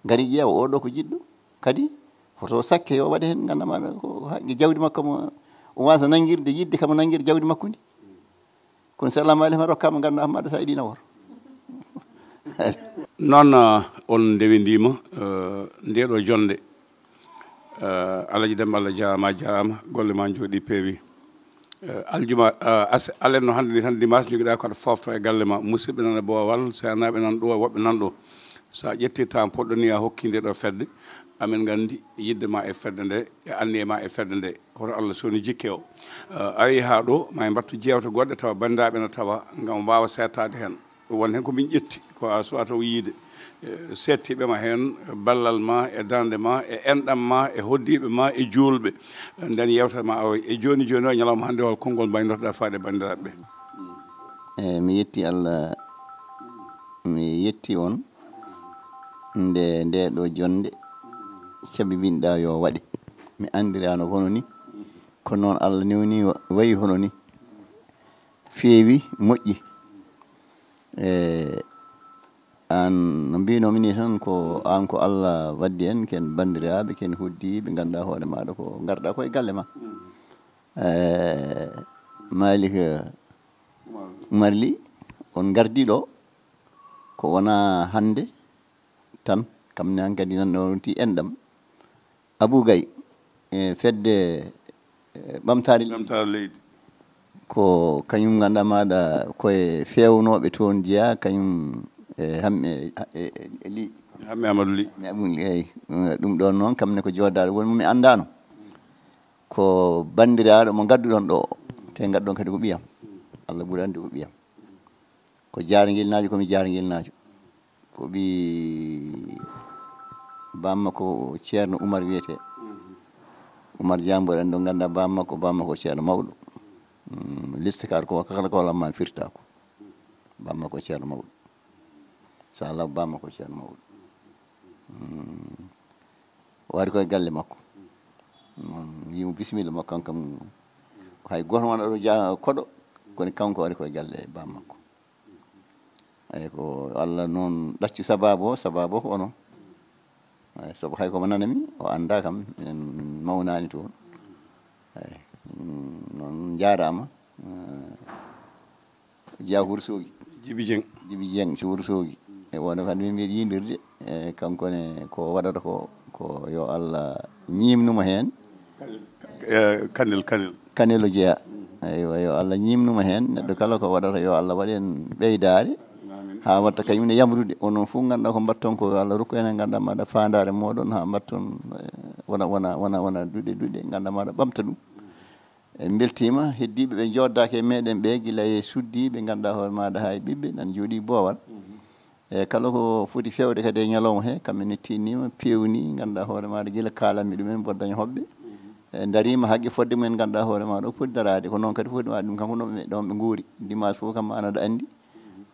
Ngari ƴeewa, oɗo ko jiɗɗo. Kadi, hoto sakke yo waɗe heen, ngannduɗaa maɗa, ko, ko haqqe jawdi makko mo, o waasa nanngirde, yiɗde kam o nanngirde jawdi makko ndi. Kono salamu aleykum a rokkaama, ngannduɗaa maɗa sa yiɗi nawor. Noon, eh, on ndewindiima, eh, ndeeɗo jonnde. Eh, Alaji Demba, Allah jaaraama, a jaaraama, golle ma njooɗi peewi. Eh, aljuma, eh, as-, alen no hannde ni tan dimanche, njogiɗaa ko aɗa foofto e galle ma. Musidɓe nan e boowal, seenaaɓe nan ɗo, woɓɓe nan ɗo. So a ƴettii temps poɗɗo ni a hokki nde ɗo fedde, amin nganndi yiɗde ma e fedde nde, e anniye ma e fedde nde, hoto Allah soni jikke o. Eh, a yehi haa ɗo, ma en mbattu jeewte goɗɗe tawa banndiraaɓe na tawa ngam waawa seettaade heen. Ɗum won heen ko min ƴetti, ko a suwata o yiide. Eh, seettiiɓe ma heen, ballal ma, e darnde ma, e enɗam ma, e hoɗdiiɓe ma, e juulɓe. Nden yeewtere ma awoy. E jooni jooni o ñalawma hannde hol konngol mbaynortoɗaa faade banndiraaɓe ɓe? Eyi, mi yetti Allah, mi yetti on nde nde ɗo jonde cabibinɗa yo waɗe. Mi andirano hono ni, ko noon Allah newni wa- wayi hono ni. Feewi, moƴƴi. E an no mbinomi ni tan, ko an ko Allah waddi en, ken bandiraɓe, ken hoddiɓe, ganduɗa hoore maɗa ko garɗa ko e galle ma. E Malik Umar Ly, on gardi ɗo ko wona hande tan, kam ne hankadi nan ɗo ti enɗam. Abou Gaye, e fedde, e, ɓamtaare leydi. Ɓamtaare leydi. Ko kañum ganduɗa maɗa koye fewnooɓe toon jeeya, kañum e Hamme, e, e, e Ly. Hamme Amadou Ly. Mi Abou Ly, eyi. Ɗum ɗoon noon, kam ne ko joodaɗo woni mo mi anndano. Ko banndiraaɗo mo ngadduɗon ɗo o. Te ngadduɗon kadi ko ɓiyam. Allah ɓuri anndude ko ɓiyam. Ko jaarngilnaajo, ko mi jaarngilnaajo. Ko ɓii bammakko Ceerno Umar wiyetee. Umar Jaambo en ɗo nganndaa bammakko, bammakko Ceerno mawɗo. Mm, liste kar ko kala ko lamma firtaako. Bammakko Ceerno mawɗo. Sa law bammakko Ceerno mawɗo. Mm. O ari koye galle makko. Mm, wimo bisimilla makko, kankam hay gooto wona ɗo ja koɗo, kono kanko ari koye galle bammakko. Eyi, ko Allah noon ɗaccu sababu o, sababu o ko onon. Eyi, sabu hay komo nanami, o annda kam, en mawnani toon. Eyi, mm, noon njaaraama. Eh, Jeyaa Wourossogui. Jibi Dieng. Jibi Dieng si Wourossogui. E wonde ko hannde min mbiɗa yiidirde, e kanko ne ko waɗata ko, ko yo Allah ñiimnu mo heen. Eh, Kanel, Kanel. Kanelo jeyaa. Eywa, yo Allah ñiimnu mo heen. Neɗɗo kala ko waɗata yo Allah waɗ en ɓeydaare. Haa watta kañum ne yamrude. Onon fof ngannduɗaa ko mbatton ko, yo Allah rokku enen ngannduɗaa maɗa faandaare moɗon haa mbatton, eh, wona, wona, wona, wona duɗe, duɗe ngannduɗaa maɗa ɓamta ɗum. En mbeltiima heddiiɓe ɓe njooɗdaaki e meɗen ɓe, gila e suddiiɓe ngannduɗaa hoore maɗa haa e ɓiɓɓe nan njooɗii boowal. E kala ko foti feewde kadi e ñalawma he, kamɓe ne tinniima, peewni, ngannduɗaa hoore maɗa gila kaalanmi ɗumen mboɗo daña hoɓɓe. E ndariima haqqe fodde mumen ngannduɗaa hoore maɗa o foti daraade, ko noon kadi foti waɗde ɗum, kanko noon ɓe ɗoon ɓe nguuri. Dimanche fof kam ana aɗa anndi.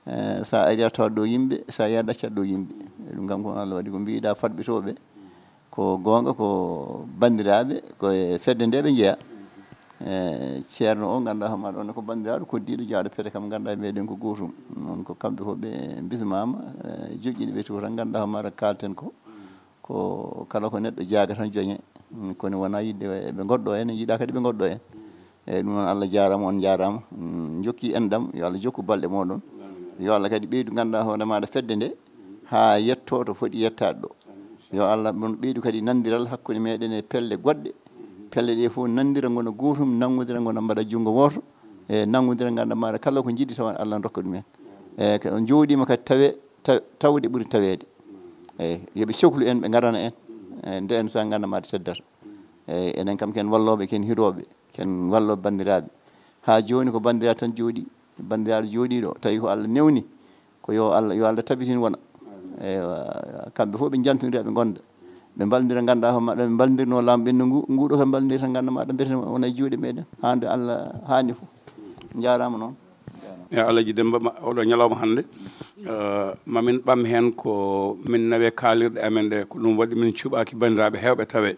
Eh, sa ari a tawat ɗo yimɓe, sa yahat ɗaccat ɗo yimɓe. E ɗum kam ko Allah waɗi ko mbiɗa faɗɓe to ɓe. Ko goonga ko banndiraaɓe, ko e fedde nde ɓe njeyaa. Eh, ceerno o ngannduɗaa hoore maɗa on ko banndiraaɗo koddiiɗo jaaɗo pete kam ngannduɗaa meɗen ko gootum. Noon ko kamɓe fof ɓe bismaama, eh, joƴƴini ɓe tuuta ngannduɗaa hoore maɗa kalten ko. Ko kala ko neɗɗo jaaga tan joñe. Mm, kono wona yiɗde ɓe ngoɗɗo en, yiɗa kadi ɓe ngoɗɗo en. Eyyi, ɗum noon Allah jaaraama, on njaaraama. Mm, jokki enɗam, yo Allah jokku balɗe moɗon. Yo Allah kadi ɓeydu ngannduɗaa hoore maɗa fedde nde, haa yetto to foti yettaade ɗo. Yo Allah ɗum ɓeydu kadi nanndiral hakkunde meɗen e pelle goɗɗe. Pelle ɗe fof nanndira ngona gootum, nanngodira ngona mbaɗa junngo wooto. E nanngodira ngannduɗaa maɗa kala ko njiɗi tawa Allah ne rokka ɗumen. E ko on njooɗiima kadi tawe, taw-, tawde ɓuri taweede. Eyyi, yo ɓe coklu en, ɓe ngarana en. E nde en sa ngannduɗaa maɗa teddata. Eyyi, enen kam ken wallooɓe, ken hirooɓe, ken wallooɓe banndiraaɓe. Haa jooni ko banndiraaɓe tan jooɗii, banndiraaɗo jooɗii ɗo, tawi ko Allah newni, ko yo Allah, yo Allah tabitin wona. Eywa, kamɓe fof ɓe njantondira ɓe ngonda. Ɓe mballondira ngannduɗaa hoore maɗa, ɓe mballondirno laamu ɓennugu, nguɗo kam mballondirta ngannduɗaa maɗa mbiyeten wona e juuɗe meɗen. Haa nde Allah haani fof. Njaaraama noon. E Alaji Demba, ma-, oɗo ñalawma hannde, eh, mamin ɓam heen ko min nawe kaalirɗe amen ɗe, ko ɗum waɗi min cuɓaaki banndiraaɓe heewɓe tawe.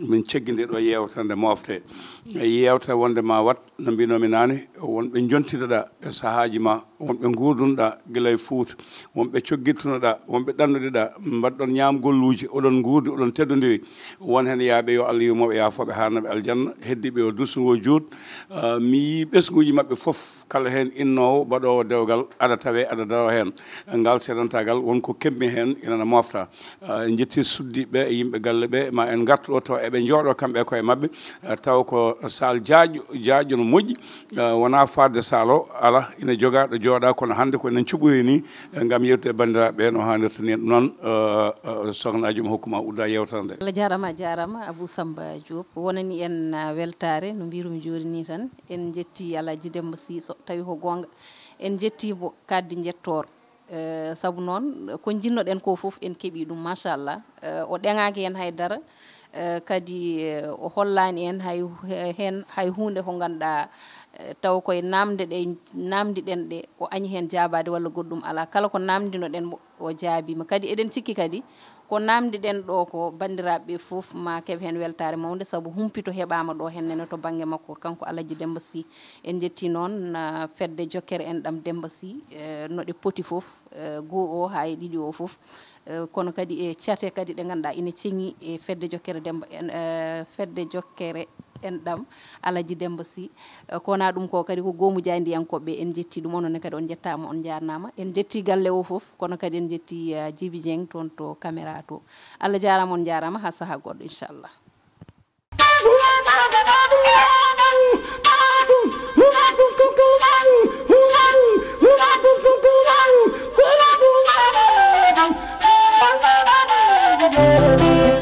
Min ceggi nde ɗo yeewtere nde mofte. Yeewtere wonde ma wat, no mbinomi naane, wonɓe jontiɗoɗa e sahaaji ma, wonɓe nguurdunoɗa gila e Fuuta, wonɓe coggittunoɗa, wonɓe ɗannoɗiɗa, mbaɗɗon ñaamgolluuji, oɗon nguurdi, oɗon teddondiri. Won heen yaaɓe yo Allah yurmoɓe, yaafooɓe, haarnaɓe aljanna, heddiɓe yo dursu ngo juut. Ah, mi yii ɓesnguuji maɓɓe fof, Kala heen innoowo baɗoowo dewgal, aɗa tawee, aɗa daroo heen. Ngal seedantaagal, won ko keɓmi heen, ina na moofta. Ah, en njetti suddiiɓe e yimɓe galle ɓe, ma en ngartu ɗo tawa eɓe njooɗoo kamɓe e koye maɓɓe, ah, tawa ko saal jaajɗo, jaajɗo no moƴƴi, ah, wonaa fadde saal o, ala, ina jogaa ɗo jooɗaa, kono hannde ko enen cuɓoyi ni, eh, ngam yewtude e banndiraaɓe ɓe no haanirta ni. Ɗum noon, eh, eh, sokhna Juma hokkuma udda yewtere nde. Allah jaaraama, a jaaraama, Abou Samba Diop. Wonani en, ah, weltaare, no mbiirumi jooni ni tan. En njetti Alhaji Demba Sy, so tawi ko goonga. En njetti mo, kadi njettoor. Eh, sabu noon, ko njinnoɗen ko fof, en keɓi ɗum, machallah. Eh, o ɗeŋaaki heen hay dara. Eh, kadi, eh, o hollaani en hay, heen hay huunde ko ngannduɗaa, eh, taw koye naamnde ɗe, naamndiɗen ɗe, o añi heen jaabaade walla goɗɗum alaa. Kala ko naamndinoɗen mo, o jaabiima. Kadi eɗen cikki kadi, ko naamndiɗen ɗo ko banndiraaɓe ɓe fof ma keɓ heen weltaare mawnde, sabu humpito heɓaama ɗo heen nene to bannge makko, kanko Alhaji Demba Sy. En njetti noon, ah, fedde jokkere enɗam Demba Sy, eh, no ɗe poti fof, eh, goo o haa e ɗiɗi o fof. Eh, kono kadi e cate kadi ɗe ngannduɗaa ina ceŋi e fedde jokkere Demba en, eh, fedde jokkere enɗam Alhaji Demba Sy. Eh, ko wonaa ɗum ko kadi ko goomu jaayndiyankooɓe, en njetti ɗum, onon ne kadi on njettaama, on njaarnaama. En njetti galle o fof, kono kadi en njetti, eh, Djiby Dieng toon to caméra to. Allah jaaraama, on njaaraama, haa sahaa goɗɗo, inchallah.